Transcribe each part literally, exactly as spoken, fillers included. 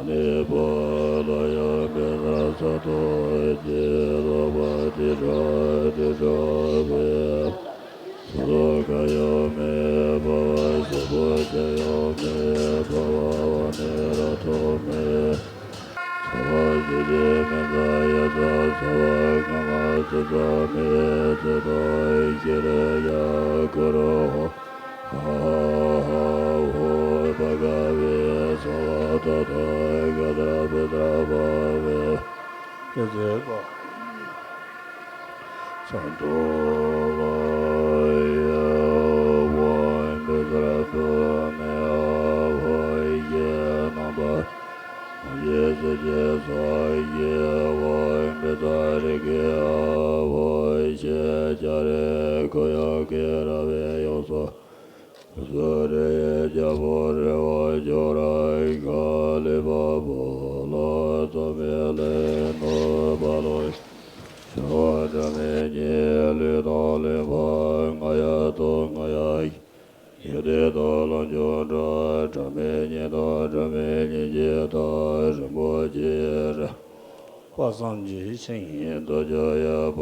ནི་བོ་ལ་ཡང་མི་ན་ས་དོ་ཀྱི་རོ་བ་ཏི་ར་ཏི་ར་བེ། སོ་ཁ་ཡང་མི་བ་བ་སོ་བོ་ཁ་ཡང་མི་བ་བ་བ་ནི་ར་ཐོ་མི། ས་བ་ཞི་ཏི་མི་ད་ཡ་ད་ས་བ་ང་མ་ཙི་ད་མི་ཙི་ད་ཤི་རེ་ཡ་ཀུ་རོ། ཧ་ཧ་ཧ་ཧོ་བ་ག་བེ་ས་བ་ད་ད་ག་ད་བེ་ད་བ་བེ། ཡ་ཙེ་བ། ས་དོ་བ་ཡ་བ་བེ་ད་བ་ནེ་ཨ་བ་ཡེ་ན་བ། ཡེ་ཙེ་ཅེ་ས་ཡེ་བ་བེ་ད་རེ་གེ་ཨ་བ་ཤེ་ཅ་རེ་ཁོ་ཡ་ཀེ་ར་བེ་ཡོ་སོ། སུ་རེ་རྒྱལ་པོ་རེ་བ་ཇོ་ར་ཁ་ལི་པ་པོ་ལོ་ཙོ་མེ་ལེ་ནོ་པ་ལོ། ཤ་བ་དྲ་མེ་ཉེ་ལུས་དང་ལེན་པ་ང་ཡ་ཏོ་ང་ཡ་ཡི་ཡ་དེ་དོ་ལོ་ཇོ་འདྲ་དྲ་མེ་ཉེ་དང་དྲ་མེ་ཉེ་ཅེ་ད་རིན་པོ་ཆེ་ར། པ་སངས་རྒྱས་ཆེན་རྡོ་རྗེ་ཡབ་པ་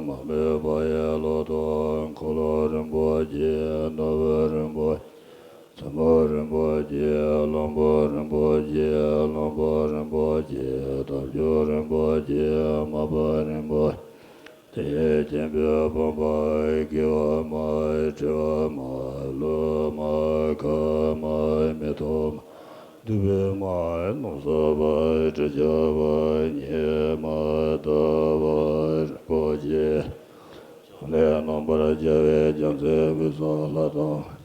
མ་མོས་པ་ཡི་བློ་དང་འཁོར་ལོ་རིན་པོ་ཆེ་ནོར་བུ་རིན་པོ་ཆེ་མཚོ་མོ་རིན་པོ་ཆེ་གླང་པོ་རིན་པོ་ཆེ་གླང་པོ་རིན་པོ་ཆེ་དམ་ཆོས་རིན་པོ་ཆེ་མ་པ་རིན་པོ་ཆེ། དེ་ཡི་སྐྱེམས་པའི་ཕོར་པ་སྐྱེ་བ་མ་འཆི་བ་མ་ལུས་མ་ཁ་མ་མི་ཐོག་མ་སྡུག་པའི་མ་ནོར་སོགས་པ་དྲི་ཆབ་པ་ཉེས་མ་དག་པ་རིན་པོ་ཆེ། ཕྱོགས་ལས་རྣམ་པར་རྒྱལ་བའི་རྒྱལ་མཚན་དབུས་སུ་ལྷ་དང་།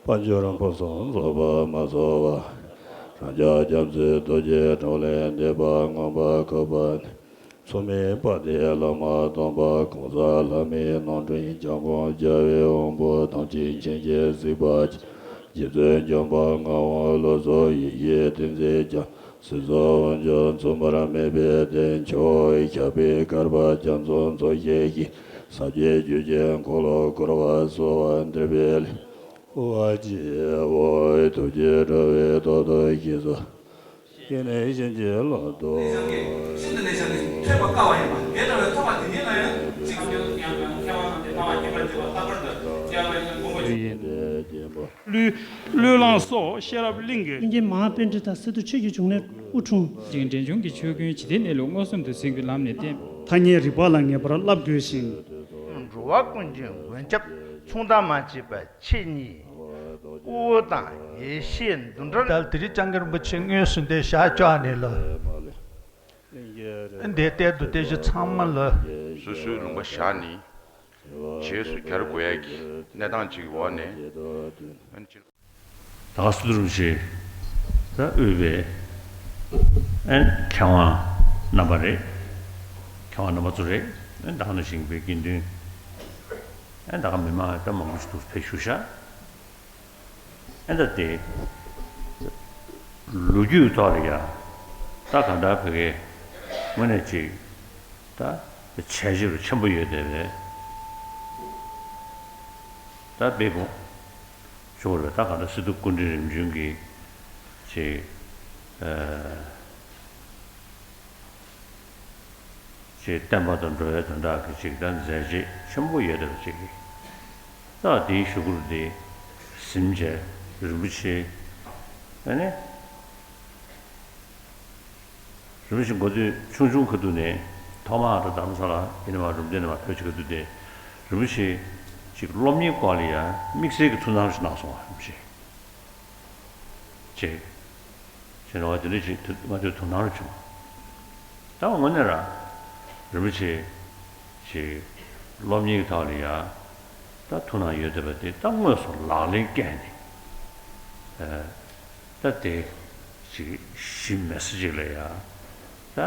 དཔལ་འབྱོར་ཕུན་སུམ་ཚོགས་པ་མ་ཚོགས་པ། རང་ཅག་རྒྱལ་མཚན་རྡོ་རྗེ་འགྲོ་ལས་འདས་པ་མངོན་པར་འཁོད་པ་ནི། མཚུངས་མེད་པ་སྟེ་བླ་མ་དམ་པ་གང་ཟག་ལྷ་མིའི་རྣམ་འདྲེན་འཇམ་དཔལ་རྒྱལ་བའི་དབང་པོ་དམ་ཅན་མཁྱེན་བརྒྱད་གཟིགས་པ་ཆེན་རྗེ་བཙུན་འཇམ་དཔལ་ངག་དབང་བློ་གསུམ་ཡེ་ཤེས་ཏིང་འཛིན་རྒྱ་མཚོ་དབང་ཕྱུག་མཚུངས་པར་མེད་པའི་བསྟན་མཆོག་ཞབས་པད་བསྐལ་པ་རྒྱ་མཚོ་མཚོ་ཞེས་བཞད། ཟབ་རྒྱས་རྒྱུད་ཀྱི་འཁོར་ལོ་བསྐོར་བ་གསོལ་བ་འདེབས་པའི་ལེའུ། ཨོ་ཨ་ཙི་ཨོ་ཐུགས་རྗེ་དྲན་པས་རྟག་ཏུ་ཞི་སོ། ཡེ་ནས་གཞན་གྱི་བློ་ལྡོག་ཤིན་ཏུ་ནས་བྱ་ནི་ཐོས་པ་དཀའ་བ་ཡིན་པ། དེ་ལྟ་བས་ཐོས་པ་དེ་ཉིད་ལ་ཡང་ཅིག་ཡང་ཡང་མཁས་པ་རྣམས་ཀྱིས་སྨྲ་བ་བརྒྱད་པར་བརྗོད་པ་ལྷག་པར་དུ་རྒྱལ་བ་ཡིན་མགོན་པོ་ཡིན། ཀླུ་ཀླུ་གླང་སོགས་ཤེས་རབ་གླིང་གི། མཁན་མ་ཧཱ་པཎྜི་ཏ་སི་ཏུ་ཆོས་ཀྱི་འབྱུང་གནས་དབུ་འཁྲུངས། ཅིང་འབྲས་ལྗོངས་ཀྱི་ཆོས་ཀུན་ཇི་ལྟའི་གནས་ལུགས་མངོན་སུམ་དུ་གཟིགས་པའི་ལམ་ནས་བསྟན། ཐ་སྙད་རིག་པ་ལ་ངེས་པར་བསླབ་དགོས་ཤིང་། འགྲོ་བ་ཀུན་གྱི་མགོན་སྐྱབས་མཚུངས་ཟླ་མ་མཆིས་པ་ཁྱེད་ཉིད། དབུ་དང་ཡེ་ཤེས་འདུ་འབྲལ། ད་དེ་རིང་སྐྱབས་མགོན་རིན་པོ་ཆེ་དངོས་སུ་འདིར་ཞལ་བཅར་ནས་ལ། འདིར་གཏེར་དུ་གཏེར་གཞི་ཚང་མ་ལ། སོ་སོའི་ལུང་པ་བཞག་ནས་རྗེས་སུ་གྱར་དགོས་ཡ་གི་གནས་སྟངས་ཅིག་འོག་ནས་ད་ག་སུ་དུ་རུ་ཞེས་ད་དབུས་པའི་ཨན་མཁས་དབང་རྣམ་པ་རེད། མཁས་དབང་རྣམ་པ་ཚོ་རེད། ཨན་ད་ག་ནང་བཞིན་པའི་དགེ་འདུན་ཨན་ད་ག་མི་མང་ད་མང་པོ་ཞིག་འདུག་ཕེབས་བཞུགས་ཤག་ཨན་ད་དེ་ལོ་རྒྱུས་ཐོག་ལ་ཡ་ད་ག་ད་བོད་སྐད་དངོས་གནས་ཅིག་ད་བྱས་རྗེས་རུ་ཆེན་པོ་ཡོད་དེ་རེད། ད་དཔེ་བོ། ཤོར་བའི་ད་ག་ད་སི་ཏུ་སྐུ་ཕྲེང་རིམ་བྱོན་གྱི་ཅིག་ཨ་ཅིག་བསྟན་པ་དང་འགྲོ་བའི་དོན་དག་གི་ཅིག་ད་མཛད་རྗེས་ཆེན་པོ་ཡོད་དེ་ཅིག་གི་ད་དེའི་ཞུ་སྐུལ་དེ་ཟིན་བྱས་རིན་པོ་ཆེ་ཨ་ནི། རིན་པོ་ཆེ་འགོ་དུས་ཆུང་ཆུང་ཁ་ཐུག་ནས་ཐོག་མར་རྡ་རམ་ས་ལ་ཡིན་ནམ་རུམ་བཏེག་ནས་མར་ཕེབས་ཆེད་ཁ་ཐུག་དེ་རིན་པོ་ཆེ་ཅིག་སློབ་གཉེར་སྐོར་ལ་ཡང་དམིགས་བསལ་གྱི་ཐུགས་སྣང་ཞིག་གནང་སོང་བ་རིན་པོ་ཆེ་ཅིག་ཅེས་རེ་བ་དེ་འདྲ་ཅིག་ང་ཚོའི་ཐུགས་སྣང་རུ་བྱུང་། ད་དངོས་གནས་ར་རིན་པོ་ཆེ་ཅིག་སློབ་གཉེར་གྱི་ཐོག་ལ་ཡང་ད་ཐུགས་སྣང་ཡོད་བསྡད་པ་དེ་ད་དངོས་སུ་ལག་ལེན་བཀལ་ནས་ད་དེ། ཅིག་གཞི་མེད་ས་ཅིག་ལ་ཡ། ད་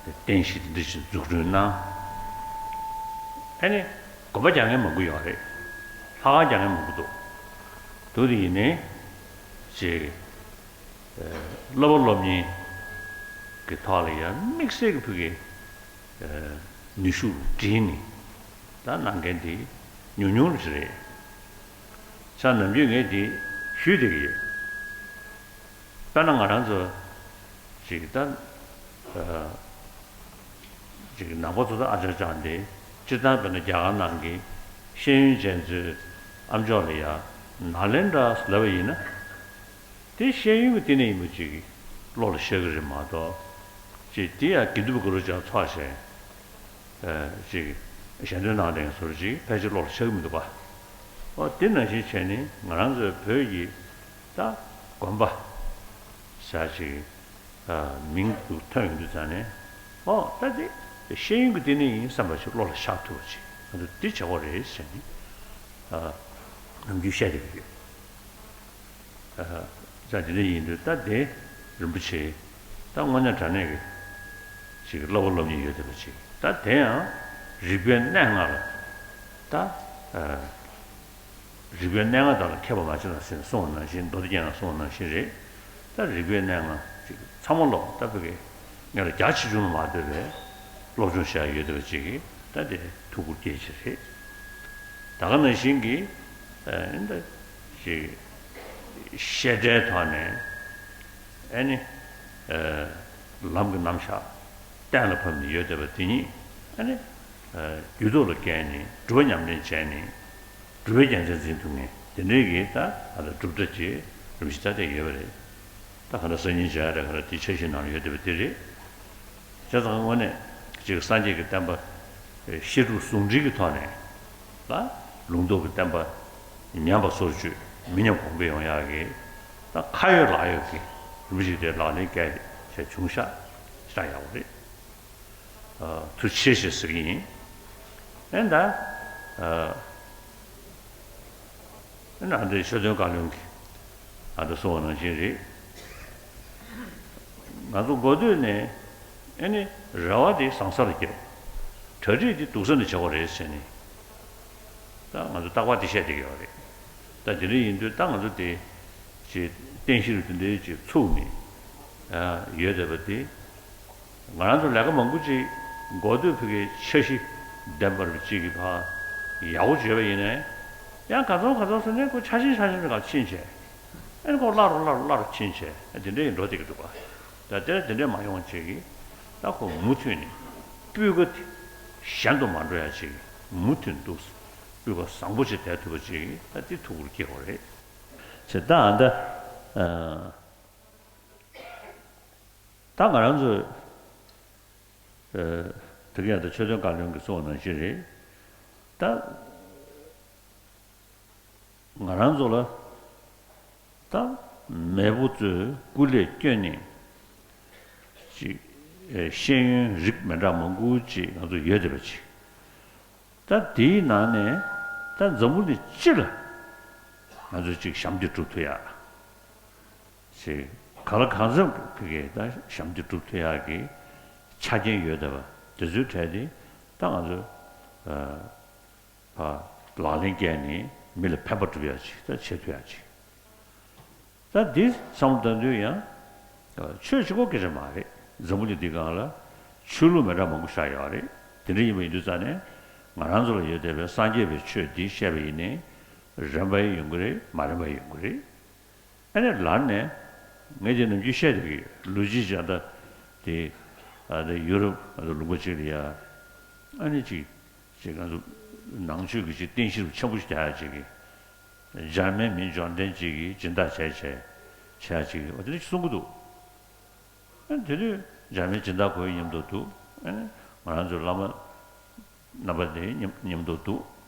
རྟེན་གཞི་འདི་འདྲ་ཞིག་འཛུགས་སྐྲུན་གནང་། ཨ་ནི་དགོན་པ་རྒྱག་མཁན་མང་པོ་ཡོད་རེད། ལྷ་ཁང་རྒྱག་མཁན་མང་པོ་འདུག་འདུག་དེ་ཡིན་ནའི་ཅིག་བསླབ་པ་སློབ་གཉེར་གྱི་ཐོག་ལ་ཡ་དམིགས་བསལ་གྱི་ཕ་གི་ནུས་ཤུགས་བསྒྲིལ་ནས་ད་གནང་མཁན་དེ་ཉུང་ཉུང་ཞིག་རེད། ཆ་ནམ་རྒྱུན་ངས་དེ་ཞུས་བསྡད་ཀྱི་ཡོད། དཔེར་ན་ང་རང་ཚོ་ ཅིག་ད་ཨ་ཅིག་ནང་པ་ཚོ་ད་ཨ་ཅག་ཅག་འདི་སྤྱིར་བཏང་དཔེར་ན་རྒྱ་གར་ནང་གི་ཤེས་ཡོན་ཅན་ཚོའི་ཨམ་ཅོག་ལ་ཡ་ནཱ་ལེནྡྲ་ལབ་པ་ཡིན་ན། དེ་ཤེས་ཡོན་གྱི་བསྟི་གནས་ཡིན་པ་ཅིག་བློ་ལ་ཤར་གི་རེད་མ་གཏོགས། ཅིག་དེ་ཡང་དགེ་འདུན་པ་དགུ་རུ་ཅག་ཚོགས་བྱས། ཨ་ཅིག་ཞལ་འདོན་གནང་དེ་ཚོར་ཅིག་ཕལ་ཆེར་བློ་ལ་ཤར་གི་མི་འདུག་པ། ཨོ་དེ་ནང་བཞིན་བྱས་ནས་ང་རང་ཚོའི་བོད་ཀྱི་ད་དགོན་པ་ཟེར་ཅིག་ཨ་མིང་དུ་ཐོན་ཡོང་དུས་ཙང་ནས། ཨོ་ད་དེ་ཤེས་ཡོན་གྱི་བསྟི་གནས་ཡིན་བསམ་པ་ཞིག་བློ་ལ་ཤར་ཐུབ་པ་ཅིག་ང་ཚོ་འདི་བྱེད་དགོས་རེད་ཟེར་ནས་ཨ་ནམ་རྒྱུན་བཤད་བསྡད་ཀྱི་ཡོད། ཨ་ད་དེ་འདྲ་ཡིན་དུས་ད་དེ་རིན་པོ་ཆེ་ད་དངོས་གནས་དྲང་གནས་ཀྱི་ཅིག་བསླབ་པ་སློབ་གཉེར་ཡོད་བསྡད་པ་ཅིག་ད་དེ་ཡང་རིག་པའི་གནས་ལྔ་ལ་ད་ཨ། རིག་པའི་གནས་ལྔ་དག་ལ་མཁས་པ་མ་བྱས་ན་ཟེར་ནས་གསུངས་པ་ནང་བཞིན། མདོ་སྡེ་རྒྱན་ལ་གསུངས་པ་ནང་བཞིན་རེད། ད་རིག་པའི་གནས་ལྔ་ཅིག་ཚང་མ་ལོག་ད་བོད་ཀྱི་ངས་ལ་རྒྱ་ཆེ་ཆུང་ལ་མ་ལྟོས་པའི་སློབ་སྦྱོང་བྱ་ཡ་ཡོད་བསྡད་པ་ཅིག་གིས་ད་དེ་ཐུགས་ཁུར་སྐྱེད་ཅིག་རེད། ད་ག་ནང་བཞིན་གྱི་ཨ་ད་ཅིག་བཤད་གྲྭའི་ཐོག་ནས་ཨ་ནི་ཨ་ལམ་གྱི་རྣམ་གཞག་གཏན་ལ་ཕབ་ནས་ཡོད་བསྡད་པ་དེ་ཉིད་ཨ་ནི་ཨ་རྒྱུད་ཐོག་ལ་བཀལ་ནས་སྒྲུབ་པ་ཉམས་ལེན་བྱས་ནས། སྒྲུབ་པའི་རྒྱལ་མཚན་འཛིན་ཐུབ་མཁན་དེ་འདྲའི་གི་ད་ཨ་ད་གྲུབ་མཐའ་ཅིག་རིམ་བཞིན་ད་དེ་ཡོད་པ་རེད། ད་ག་འདྲ་སང་ཉིན་མཇལ་ཡ་རེད། ག་རེ་དེ་འཆར་གཞི་ནང་ལ་ཡོད་བསྡད་པ་དེ་རེད། བྱས་ཙང་དངོས་གནས་ཅིག་སངས་རྒྱས་ཀྱི་བསྟན་པ་བཤད་སྒྲུབ་ཟུང་འབྲེལ་གྱི་ཐོག་ནས་ལ་ལུང་རྟོགས་ཀྱི་བསྟན་པ་ཉམས་པ་སོར་ཆུད་མི་ཉམས་གོང་འཕེལ་ཡོང་ཡག་གི་ད་ཁ་ཡོད་ལག་ཡོད་ཀྱི་རིམ་པ་ཞིག་དེ་ལག་ལེན་བཀལ་བྱས་བྱུང་ཤག་ཤག་ཡག་པོ་རེད། ཨ་ཐུགས་རྗེ་ཆེ་ཞེས་ཟེར་གྱི་ཡིན། ཨེ་ད་ཨ་ཨེ་ན་འདི་ཆོས་དོན་བཀའ་བློན་གྱིས་ཨ་ད་གསུངས་པ་ནང་བཞིན་རེད། ང་ཚོ་འགོ་སྟོད་ནས་ཨེ་ནི་རེ་བ་དེ་ཟང་ས་ལ་བརྒྱབ། གྲ་སྒྲིག་དེ་སྡུག་ས་ནས་བྱེད་དགོས་རེད་ཟེར་ནས། ད་ང་ཚོ་རྟག་པར་དེ་བཤད་བསྡད་ཀྱི་ཡོད་རེད། ད་དེ་འདྲ་ཡིན་དུས་ད་ང་ཚོ་དེ་ཅིག་རྟེན་གཞི་རུ་དེ་འདྲའི་ཅིག་ཚུགས་ནས་ཨ་ཡོད་བསྡད་པ་དེ། ང་རང་ཚོ་ལས་ཀ་མང་པོ་ཅིག་འགོ་སྟོད་ཕ་གིའི་འཆར་གཞི་ལྡན་པ་རུ་ཅིག་གི་ཕར་ཡག་པོ་བྱས་པ་ཡིན་ནའི། ཡང་ག་ཚོད་ག་ཚོད་སོང་ནས་ཁོ་ཆ་ཆེན་ཆ་ཆེན་ག་ཕྱིན་བྱས། ཨེ་ཁོ་སླར་རུ་སླར་རུ་སླར་རུ་ཕྱིན་བྱས། ཨེ་དེ་འདྲ་ཡིན་འགྲོ་བསྡད་ཀྱི་འདུག་ག་ད་དེ་དེ་འདྲ་མ་ཡོང་བྱས་ཀྱི་ད་ཁོ་མུ་མཐུད་ནས་སྤུས་ཀ་དེ་ཞན་དུ་མ་འགྲོ་ཡ་ཅིག་མུ་མཐུད་འདུག་སྤུས་ཀ་བཟང་པོ་ཅིག་བསྡད་ཐུབ་པ་ཅིག་ད་དེ་ཐུགས་ཁུར་སྐྱེ་དགོས་རེད། ཅེས་ད་ཨ་ད་ཨ། ད་ང་རང་ཚོས་ཨ་དེ་ག་ཡང་ད་ཆོས་དོན་བཀའ་བློན་གྱིས་གསུངས་པ་ནང་བཞིན་རེད། ད་ང་རང་ཚོ་ལ་ད་མེས་པོ་ཚོས་སྐུ་ལས་བསྐྱོན་ནས་ཅིག་ཨ་ཤེས་ཡོན་རིགས་མི་འདྲ་མང་པོ་ཅིག་ང་ཚོ་ཡོད་བསྡད་པ་ཅིག་ད་དེའི་ནང་ནས་ད་འཛམ་བུ་གླིང་སྤྱི་ལ་ང་ཚོས་ཅིག་ཞབས་འདེགས་སྒྲུབ་ཐུབ་ཡ། ཞེས་གང་ལ་གང་འཚམ་གྱི་ཕ་གིའི་ད་ཞབས་འདེགས་སྒྲུབ་ཐུབ་ཡག་གི་ཆ་རྐྱེན་ཡོད་བསྡད་པ་དེ་ཚོའི་གྲས་དེ་ད་ང་ཚོ་ཨ་ཕར་ལག་ལེན་བཀལ་ནས་མི་ལ་ཕན་པ་སྒྲུབ་ཡག་ཅིག་ད་བྱེད་ཐུབ་ཡག་ཅིག་ད་འདི་བསམ་བློ་བཏང་དུས་ཡང་ཆོས་གཅིག་པོ་སྐད་ཆ་མ་རེད། འཛམ་བུ་གླིང་འདི་སྒང་ལ་ཆོས་ལུགས་མི་འདྲ་མང་པོ་ཤར་ཡོད་རེད། དེ་འདྲ་ཡིན་པ་ཡིན་དུས་ཙང་ནས་ང་རང་ཚོ་ལ་ཡོད་བསྡད་པའི་སངས་རྒྱས་པའི་ཆོས་འདི་བཤད་པ་ཡིན་ནའི་རན་པ་ཡང་ཡོང་གི་རེད། མ་རན་པ་ཡང་ཡོང་གི་རེད། ཨ་ནི་ལར་ནས་ངས་དེ་ནམ་རྒྱུན་བཤད་བསྡད་ཀྱི་ཡོད། ལོ་རྒྱུས་ཀྱང་ད་དེ་ཨ་ད་ཡུ་རོབ་ཨ་ད་ལུང་པ་ཅིག་ལ་ཡ་ཨ་ནི་ཅིག་ཅིག་ང་ཚོ་ནང་ཆོས་ཀྱི་ཅིག་རྟེན་གཞི་རུ་ཆེན་པོ་ཞིག་རྒྱག་ཡ་ཅིག་གི་འཇར་མན་མི་འབྱོར་ལྡན་ཅིག་གིས་སྦྱིན་བདག་བྱས་བྱས་བྱས་ཅིག་གི་འོ་དེ་འདྲ་ཅིག་གསུང་གི་འདུག་ཨ་ནི་དེ་དུས་འཇར་མན་སྦྱིན་བདག་ཁོའི་མཉམ་དུ་འདུག་ཨ་ནི་ང་རང་ཚོའི་བླ་མ་རྣམ་པ་དེའི་མཉམ་མཉམ་དུ་འདུག་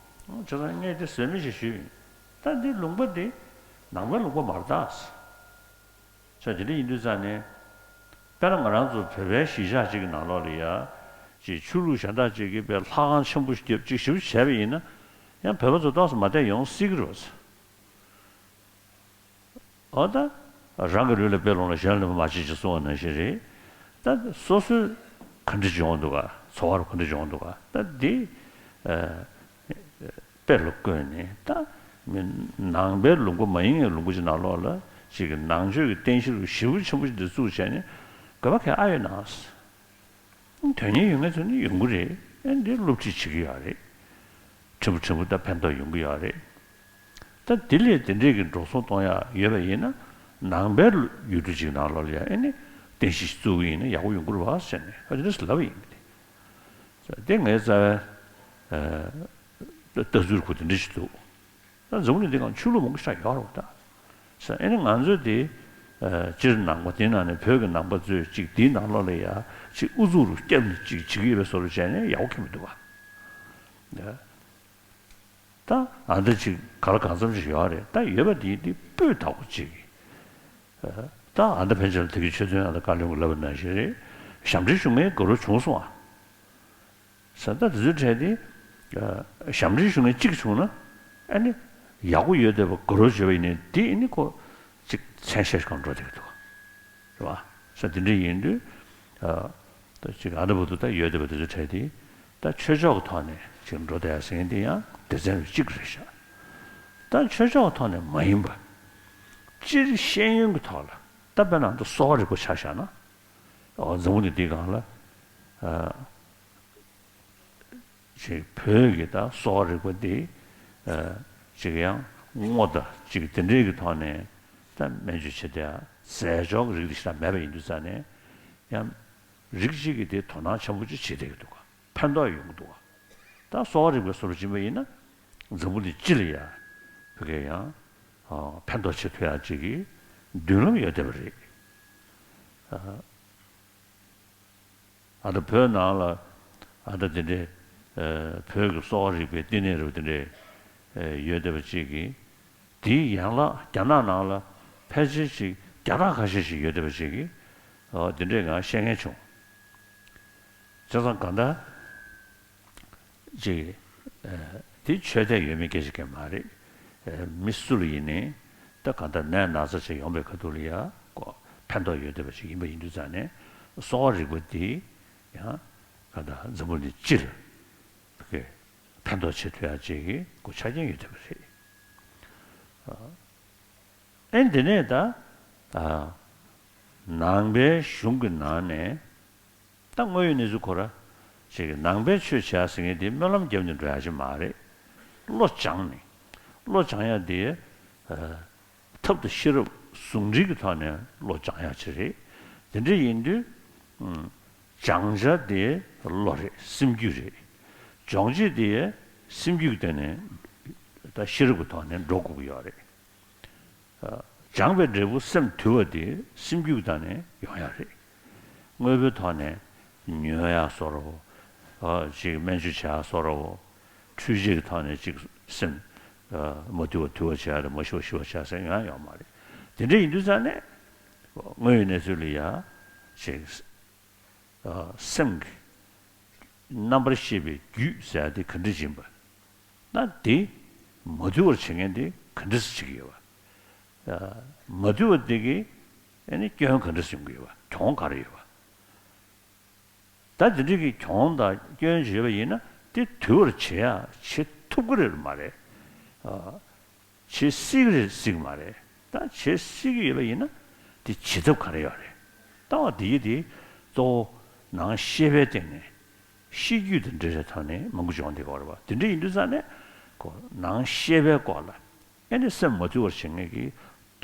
བྱས་ཙང་ངས་དེ་ཟོལ་མེད་ཅིག་ཞུས་ཡིན། ད་འདི་ལུང་པ་འདི་ནང་པའི་ལུང་པ་མ་རེད་ད། ས་དེ་འདྲ་ཡིན་དུས་ཙང་ནས། དཔེར་ན་ང་རང་ཚོ་བོད་པའི་གཞིས་ཆགས་གཅིག་གི་ནང་ལོགས་ལ་ཡ། ཅིག་ཆོས་ལུགས་གཞན་དག་ཅིག་གིས་དཔེ་ལྷ་ཁང་ཆེན་པོ་ཞིག་བརྒྱབ་ཅིག་ཞིབ་བྱས་པ་ཡིན་ན། ཡང་བོད་པ་ཚོ་ཏོག་ཙམ་མ་བསྡད་ཡོང་སྲིད་ཀྱི་རེད་པ། འོ་ད། རང་གི་ལུས་ལ་དཔེ་ལོངས་ལ་གཞན་ལ་མ་བྱེད་ཅེས་གསུངས་པ་ནང་བཞིན་རེད། ད་སོ་སོའི་ག་འདྲ་བྱུང་འདུག་ག་ཚོར་བ་ག་འདྲ་བྱུང་འདུག་ག་ད་འདི། ཨ། དཔེ་ལ་བཀོད་ནས་ད་མི་ནང་པའི་ལུང་པ་མ་ཡིན་པའི་ལུང་པ་ཅིག་ནང་ལོགས་ལ་ཅིག་གི་ནང་ཆོས་ཀྱི་རྟེན་གཞི་རུ་ཞེ་པོ་ཆེན་པོ་ཞིག་འདི་བཙུགས་བྱས་ནས་དགོས་པ་གལ་ཨ་ཡོད་ན། དོན་སྙིང་ཡོད་མཁན་ཚོ་ནི་ཡོང་གི་རེད། ཨེ་འདི་སློབ་ཁྲིད་བྱེད་ཀྱི་ཡོད་རེད། ཕྲན་བུ་ཕྲན་བུ་ད་ཕན་ཐོགས་ཡོང་གི་ཡོད་རེད། ད་དེ་ལས་དེ་འདྲས་ཀྱི་འགྲོ་སོང་གཏོང་ཡག་ཡོད་པ་ཡིན་ན་ནང་པའི་ཡུལ་གྲུ་ཅིག་ནང་ལོགས་ལ་ཡ་ཨེ་ནི་ རྟེན་གཞི་ཞིག་བཙུགས་པ་ཡིན་ན་ཡག་པོ་ཡོང་གི་རེད་བ་ཟེར་ནས་ཨ་དེ་འདྲ་ཞིག་ལབ་པ་ཡིན་གྱི། དེ་ངའི་རྩ་བའི་ལྟ་ཚུལ་ཁོ་དེ་འདྲ་ཞིག་འདུག་ད་འཛམ་བུ་གླིང་འདི་སྒང་ཆོས་ལུགས་མང་པོ་ཞིག་ཡོད་རེད་བ་ད། ས་ཨེ་ནི་ང་ཚོས་དེ་སྤྱིར་ནང་པ་དེའི་ནང་ནས་བོད་ཀྱི་ནང་པ་ཚོས་ཅིག་དེའི་ནང་ལོགས་ལ་ཡ་ཅིག་ཨུ་ཚུགས་རུ་བསྐྱབས་ནས་ཅིག་བྱེད་ཀྱི་ཡོད་པའི་བཟོ་འདྲ་བྱས་ནས་ཡག་པོ་ཁེལ་མི་འདུག་བ། ད་ཨ་འདྲ་ཅིག་ག་ལ་གང་འཚམ་ཞིག་ཡོད་རེད། ད་ཡོད་པ་དེ་དེ་སྤུས་དག་པོ་ཅིག་ད་ཨ་འདྲ་ཕན་ཆད་ལ་དེ་གི་ཆོས་དོན་ཨ་འདྲ་བཀའ་བློན་གྱིས་ལབ་པ་ནང་བཞིན་རེད། ཞབས་འདྲེན་ཞུ་མཁན་དགའ་རབ་བྱུང་སོང་ཨ། ས་ད་དེ་ཚོའི་གྲས་དེ་ཞབས་འདྲེན་ཞུ་མཁན་གཅིག་བྱུང་ན་ཨ་ནི་ཡག་པོ་ཡོད་བསྡད་པ་དགའ་རབ་བྱུང་བ་ཡིན་ནའི་དེ་ཨ་ནི་ཁོ་ཅིག་མཚན་ཤས་ཤིག་གང་འགྲོ་བསྡད་ཀྱི་འདུག་རེད་བ། ས་དེ་འདྲ་ཡིན་དུས་ད་ཅིག་ཨ་འདྲ་བོ་འདུག་ད་ཡོད་བསྡད་པ་དེ་ཚོའི་གྲས་དེ་ད་ཆོས་ཕྱོགས་ཀྱི་ཐོག་ནས་ཅིག་འགྲོ་བསྡད་ཟེར་མཁན་དེ་ཡང་སྡེ་ཚན་རུ་གཅིག་རེད་ཤག་ད་ཆོས་ཕྱོགས་ཀྱི་ཐོག་ནས་མ་ཡིན་པ་སྤྱིར་ཤེས་ཡོན་གྱི་ཐོག་ལ་ད་དཔེར་ན་ད་གསོ་བ་རིག་པ་ཆ་བཞག་ན། འོ་འཛམ་བུ་གླིང་འདིའི་སྒང་ལ་ཨ་ཅིག་བོད་ཀྱི་ད་གསོ་བ་རིག་པ་འདི་ཨ་ཅིག་ཡང་སྔོ་ད་ཅིག་དེ་འདྲའི་གི་ཐོག་ནས་ད་སྨན་བཅོས་བྱེད་བསྡད་ཟས་སྦྱོར་གྱི་རིགས་འདི་ཞེ་དྲག་མེད་པ་ཡིན་དུས་ཙང་ནས་ཡང་རིགས་གཅིག་གིས་དེ་དོ་སྣང་ཆེན་པོ་ཅིག་བྱེད་བསྡད་ཀྱི་འདུག་ག་ཕན་ཐོགས་ཡོང་གི་འདུག་ག་ད་གསོ་བ་རིག་པའི་བཟོ་འདྲ་ཅིག་ཡིན་པ་ཡིན་ན་འཛམ་བུ་གླིང་སྤྱི་ལ་ཡང་བོད་སྐད་ཡང་ཨ་ཕན་ཐོགས་བྱེད་ཐུབ་ཡག་ཅིག་གི་མདུན་ལམ་ཡོད་བསྡད་པ་རེད། ཨ་ཨ་ད་བོད་ནང་ལ་ཨ་ད་དེ་འདྲའི་ཨ་བོད་ཀྱི་གསོ་བ་རིག་པའི་བསྟི་གནས་རུ་དེ་འདྲའི་ཨ་ཡོད་བསྡད་པ་ཅིག་གིས་དེའི་ཡན་ལག་རྒྱ་ནག་ནང་ལ་ཕལ་ཆེར་ཅིག་བརྒྱ་ཕྲག་ཁ་ཤས་ཤིག་ཡོད་བསྡད་པ་ཅིག་གིས་ཨ་དེ་འདྲའི་ང་བཤད་མཁན་བྱུང་། བྱས་ཙང་གང་ལྟར་ཅིག་ཨ་དེ་ཆོས་དད་ཡོད་མེད་སྐད་ཆ་གང་མ་རེད། ཨ་མི་སུ་ལ་ཡིན་ནའི་ད་གང་ལྟར་ནད་ན་ཚ་ཅིག་ཡོང་པའི་ཁ་ཐུག་ལ་ཡ་ཀོ་ཕན་ཐོགས་ཡོད་བསྡད་པ་ཅིག་ཡིན་པ་ཡིན་དུས་ཙང་ནས་གསོ་བ་རིག་པ་འདི་ཡང་གང་ལྟར་འཛམ་བུ་གླིང་སྤྱི་ལ་ཕན་ཐོགས་བྱེད་ཐུབ་ཡག་ཅིག་གི་གོ་ཆ་རྐྱེན་ཡོད་བསྡད་པ་རེད། ཨ་ཨེ་འདི་ནས་ད་ཨ་ནང་པའི་གཞུང་གི་ནང་ནས་ད་དངོས་ཡོད་གནས་ཚུལ་ཁོ་ར་ཅིག་གི་ནང་པའི་ཆོས་བྱ་ཟེར་མཁན་དེ་སྨོན་ལམ་བརྒྱབ་ནས་འགྲོ་ཡག་ཅིག་མ་རེད། བློ་སྦྱངས་ནས་བློ་སྦྱང་ཡག་དེ་ཨ་ཐབས་དང་ཤེས་རབ་ཟུང་འབྲེལ་གྱི་ཐོག་ནས་བློ་སྦྱང་ཡག་ཅིག་རེད། དེ་འདྲ་ཡིན་དུས་ཨ་སྦྱང་བྱ་དེ་བློ་རེད། སེམས་རྒྱུད་རེད། སྦྱོང་བྱེད་དེ་སེམས་རྒྱུད་ཀྱི་སྟེང་ནས་ད་ཤེས་རབ་ཀྱི་ཐོག་ནས་འགྲོ་དགོས་ཀྱི་ཡོད་རེད། སྦྱངས་པའི་འབྲས་བུ་སེམས་དུལ་བ་དེ་སེམས་རྒྱུད་ཀྱི་ཐོག་ནས་ཡོང་ཡག་རེད། དངོས་པོའི་ཐོག་ནས་ཉོ་ཡག་བཟོ་འདྲ་བོ། ཅིག་སྨན་བཅོས་བྱེད་ཡག་བཟོ་འདྲ་བོ། འཕྲུལ་ཆས་ཀྱི་ཐོག་ནས་ཅིག་སེམས་མ་དུལ་བ་དུལ་བ་བྱེད་ཡག་དང་མ་ཞི་བ་ཞི་བ་བྱེད་ཡག་ཟེར་ཡོང་ཡག་ཡོད་མ་རེད། དེ་འདྲ་ཡིན་དུས་ཙང་ནས་དངོས་ཡོད་གནས་ཚུལ་ལ་ཡ་ཅིག་ཨ་སེམས་ཀྱི་རྣམ་པར་ཤེས་པའི་རྒྱུད་ཟེར་ཡག་དེ་ག་འདྲ་ཡིན་པ། ད་དེ་མ་དུལ་བར་བྱེད་མཁན་དེ་ག་འདྲ་སེ་བྱེད་ཀྱི་ཡོད་པ། ཨ་མ་དུལ་བ་དེ་གི་ཨ་ནི་སྐྱོན་ག་འདྲ་སེ་ཡོང་གི་ཡོད་པ། གྱོང་ག་རེ་ཡོད་པ། ད་དེ་འདྲ་གི་གྱོང་དང་སྐྱོན་ཅིག་ཡོད་པ་ཡིན་ན་དེ་དུལ་བར་བྱེད་ཡག་བྱེད་ཐུབ་ཀྱི་རེད་མ་རེད། ཨ། བྱེད་སྲིད་ཀྱི་རེད་སྲིད་ཀྱི་མ་རེད། ད་བྱེད་སྲིད་ཀྱི་ཡོད་པ་ཡིན་ན་དེ་བྱེད་ཐབས་ག་རེ་ཡོད་རེད། ལྟ་བ་འདི་ཡི་དེ་གཙོ་བོ་ནང་ཤེས་པའི་སྟེང་ནས་ཤེས་རྒྱུད་དང་འབྲེལ་བའི་ཐོག་ནས་མང་པོ་སྦྱོང་བསྡད་ཀྱི་ཡོད་རེད་པ། དེ་འདྲ་ཡིན་དུས་ཙང་ནས་ཁོ་ནང་ཤེས་པའི་སྐོར་ལ་ཨེ་ནི་སེམས་མ་དུལ་བར་བྱེད་མཁན་གྱི་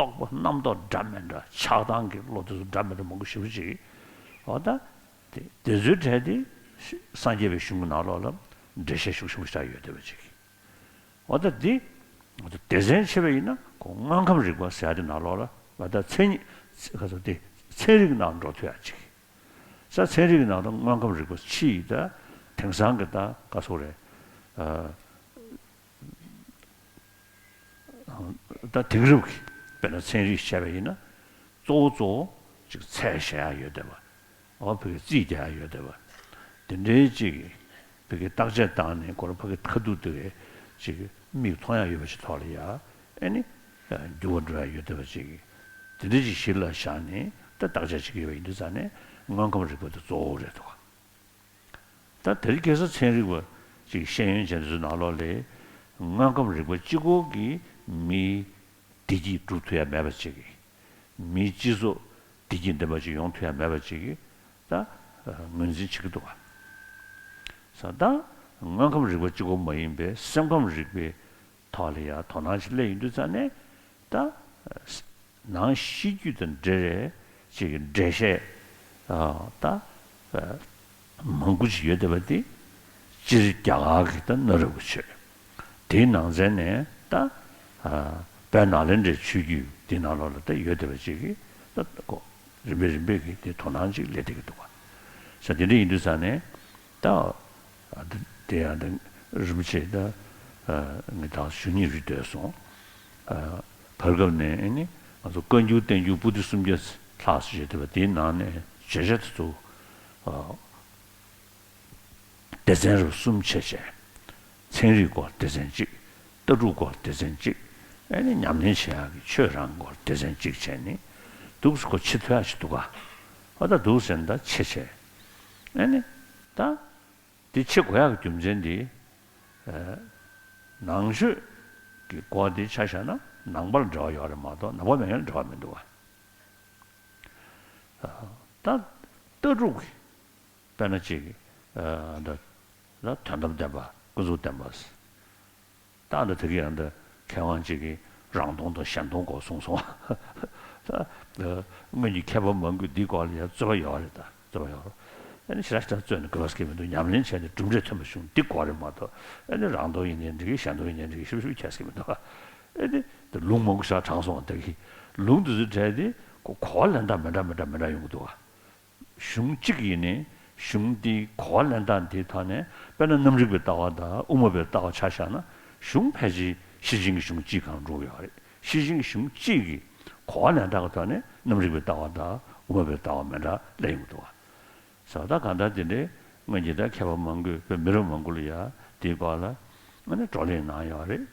རྟོག་པ་རྣམ་རྟོག་འདྲ་མི་འདྲ་ཆགས་སྡང་གི་བློ་དེ་ཚོ་འདྲ་མི་འདྲ་མང་པོ་ཞེ་པོ་ཅིག་འོ་ད་དེ་དེ་ཚོའི་གྲས་དེ་སངས་རྒྱས་པའི་གཞུང་གི་ནང་ལོགས་ལ་འགྲེལ་བཤད་ཤུགས་ཆེན་པོ་ཞིག་ཡོད་བསྡད་པ་ཅིག་འོ་ད་འདི་འོ་ད་སྡེ་ཚན་ཕྱེ་བ་ཡིན་ན་ཁོ་དངོས་ཁམས་རིག་པ་ཟེར་ཡག་དེ་ནང་ལོགས་ལ་ང་ད་མཚན་ཉིད་ག་ཚོད་དེ་ཚན་རིག་ནང་འགྲོ་ཐུབ་ཡག་ཅིག་ས་ཚན་རིག་ནང་དུ་དངོས་ཁམས་རིག་པ་ཕྱི་ཡི་ད་དེང་སང་གི་ད་ག་ཚོད་རེད། ཨ་ད་དེང་རབས་ཀྱི་དཔེར་ན་ཚན་རིག་བཤད་པ་ཡིན་ན་གཙོ་བོ་གཙོ་བོ་ཅིག་ཚད་བཞག་ཡག་ཡོད་བསྡད་པ། འོ་བོད་ཀྱི་རྩིས་རྒྱག་ཡག་ཡོད་བསྡད་པ། དེ་འདྲའི་ཅིག་བོད་ཀྱི་བརྟག་དཔྱད་བཏང་ནས་ཁོ་རང་ཕ་གི་ཁ་ཐུག་དེ་གའི་ཅིག་མིག་མཐོང་ཡག་ཡོད་པ་ཞིག་ཐོག་ལ་ཡ་ཨེ་ནི་འགྱུར་བ་འགྲོ་ཡག་ཡོད་བསྡད་པ་ཅིག་དེ་འདྲ་ཅིག་གཞི་ལ་བཞག་ནས་ད་བརྟག་དཔྱད་བྱེད་ཀྱི་ཡོད་པ་ཡིན་དུས་ཙང་ནས་དངོས་ཁམས་རིག་པ་དེ་གཙོ་བོ་རེད་འདུག་ད་དེ་རིང་ཁ་སང་ཚན་རིག་པ་ཅིག་ཤེས་ཡོན་ཅན་དེ་ཚོའི་ནང་ལོགས་ལ་དངོས་ཁམས་རིག་པ་གཅིག་པོ་གིས་མིའི་བདེ་སྐྱིད་སྒྲུབ་ཐུབ་ཡག་མེད་པ་ཅིག་མིའི་སྤྱི་ཚོགས་བདེ་སྐྱིད་ལྡན་པ་ཅིག་ཡོང་ཐུབ་ཡག་མེད་པ་ཅིག་ད་ངོས་འཛིན་བྱེད་ཀྱི་འདུག་ག་ས་ད་དངོས་ཁམས་རིག་པ་གཅིག་པོ་མ་ཡིན་པའི་སེམས་ཁམས་རིག་པའི་ཐོག་ལ་ཡ་དོ་སྣང་ཞིག་སླེབས་ཡོང་དུས་ཙང་ནས་ད་ནང་ཤེས་རྒྱུད་དང་འབྲེལ་བའི་ཅིག་འགྲེལ་བཤད་ ད་མང་པོ་ཅིག་ཡོད་བསྡད་པ་དེ་སྤྱིར་རྒྱ་གར་གྱི་ད་གནའ་རབས་ཀྱི་ཆོས། དེའི་ནང་ཚན་ནས་ད་དཔལ་ནཱ་ལེནྡྲའི་ཆོས་བརྒྱུད་འདི་ནང་ལོགས་ལ་ད་ཡོད་བསྡད་པ་ཅིག་གིས་ད་ཁོ་རིམ་པས་རིམ་པས་ཀྱིས་དེ་དོ་སྣང་ཅིག་སླེབས་བསྡད་ཀྱི་འདུག་ག་ས་དེ་འདྲ་ཡིན་དུས་ཙང་ནས་ད་དེ་ཡང་ད་རིན་པོ་ཆེ་ད་ངས་ད་ཞུ་སྙིང་རུས་བསྡད་སོང་། བར་སྐབས་ནས་ཨ་ནི་ང་ཚོ་བཀའ་འགྱུར་བསྟན་འགྱུར་པོ་ཏི་སུམ་བརྒྱ་ལྷག་ཙམ་ཡོད་བསྡད་པ་དེའི་ནང་ནས་བརྗོད་བྱ་དེ་ཚོ་སྡེ་ཚན་རུ་གསུམ་ཕྱེ་བྱས། ཚན་རིག་སྐོར་སྡེ་ཚན་གཅིག་ལྟ་གྲུབ་སྐོར་སྡེ་ཚན་གཅིག་ཨ་ནི་ཉམས་ལེན་བྱེད་ཡག་གི་ཆོས་རང་སྐོར་སྡེ་ཚན་གཅིག་བྱས་ནས་འདུག་སེ་ཁོ་ཕྱེ་ཐུབ་ཡག་ཅིག་འདུག་ག་ཨ་ད་འདུག་སེ་ད་ཕྱེ་བྱས། ཨ་ནི་ད་འདི་ཕྱེ་དགོས་ཡག་གི་རྒྱུ་མཚན་འདི་ནང་ཆོས་ཀྱི་སྐོར་འདི་ཆ་བཞག་ན་ནང་པ་ལ་འབྲེལ་བ་ཡོད་རེད་མ་གཏོགས་ནང་པ་མེད་མཁན་ལ་འབྲེལ་བ་མི་འདུག་ག་ད་ལྟ་གྲུབ་ཀྱི་དཔེར་ན་ཅིག་ཨ་འདི་ལ་དོན་དམ་བདེན་པ་ཀུན་རྫོབ་བདེན་པ། ད་འདི་དེ་གི་ཡང་འདི་མཁས་དབང་ཅིག་གིས་རང་སྟོང་དང་གཞན་སྟོང་སྐོར་གསུངས་སོང་། ད་སྔོན་གྱི་མཁས་པ་མང་པོས་འདིའི་སྐོར་ལ་ཡང་རྩོད་པ་ཡོད་རེད། ད་རྩོད་པ་ཡོད་རེད། ཨ་ནི་ཞེ་དྲག་ཞེ་དྲག་རྩོད་ནས་དགོས་པ་སྐྱེ་མི་འདུག་ཉམས་ལེན་བྱས་ནས་གྲུབ་འབྲས་ཐོན་པ་བྱུང་འདི་དགོས་རེད་མ་གཏོགས། ཨ་ནི་རང་སྟོང་ཡིན་ནའི་འགྲིག་གི་གཞན་སྟོང་ཡིན་ནའི་འགྲིག་གི་ཞིབ་ཞིབ་ཁྱད་སྐྱེ་མི་འདུག་ཨ་ནི་ད་ལུང་མང་པོ་ཞིག་དྲངས་སོང་བ། ད་གི་ལུང་འདི་ཚོའི་གྲས་དེ་གོ་གོ་བ་ལེན་སྟངས་མི་འདྲ་མི་འདྲ་མི་འདྲ་ཡོང་གི་འདུག་ཨ། གཞུང་གཅིག་ཡིན་ནའི་གཞུང་དེའི་གོ་བ་ལེན་སྟངས་དེའི་ཐོག་ནས་དཔེར་ན་རྣམ་རིག་པའི་ལྟ་བ་དང་དབུ་མ་པའི་ལྟ་བ་ཆ་བཞག་ན་གཞུང་ཕལ་ཆེར་ཤེར་ཕྱིན་གྱི་གཞུང་གཅིག་སྒང་འགྲོ་གི་ཡོད་རེད། ཤེར་ཕྱིན་གྱི་གཞུང་གཅིག་གི་གོ་བ་ལེན་སྟངས་ཀྱི་ཐོག་ནས་རྣམ་རིག་པའི་ལྟ་བ་དང་དབུ་མ་པའི་ལྟ་བ་མི་འདྲ་སླེབས་ཡོང་གི་འདུག་བ། ས་ད་གང་ལྟར་དེ་འདྲའི་སྔོན་གྱི་ད་མཁས་པ་མང་པོས་བོད་མི་རབས་མང་པོ་ལ་ཡ་དེའི་སྐོར་ལ་ཨ་ནི་བགྲོ་གླེང་གནང་ཡོད་རེད།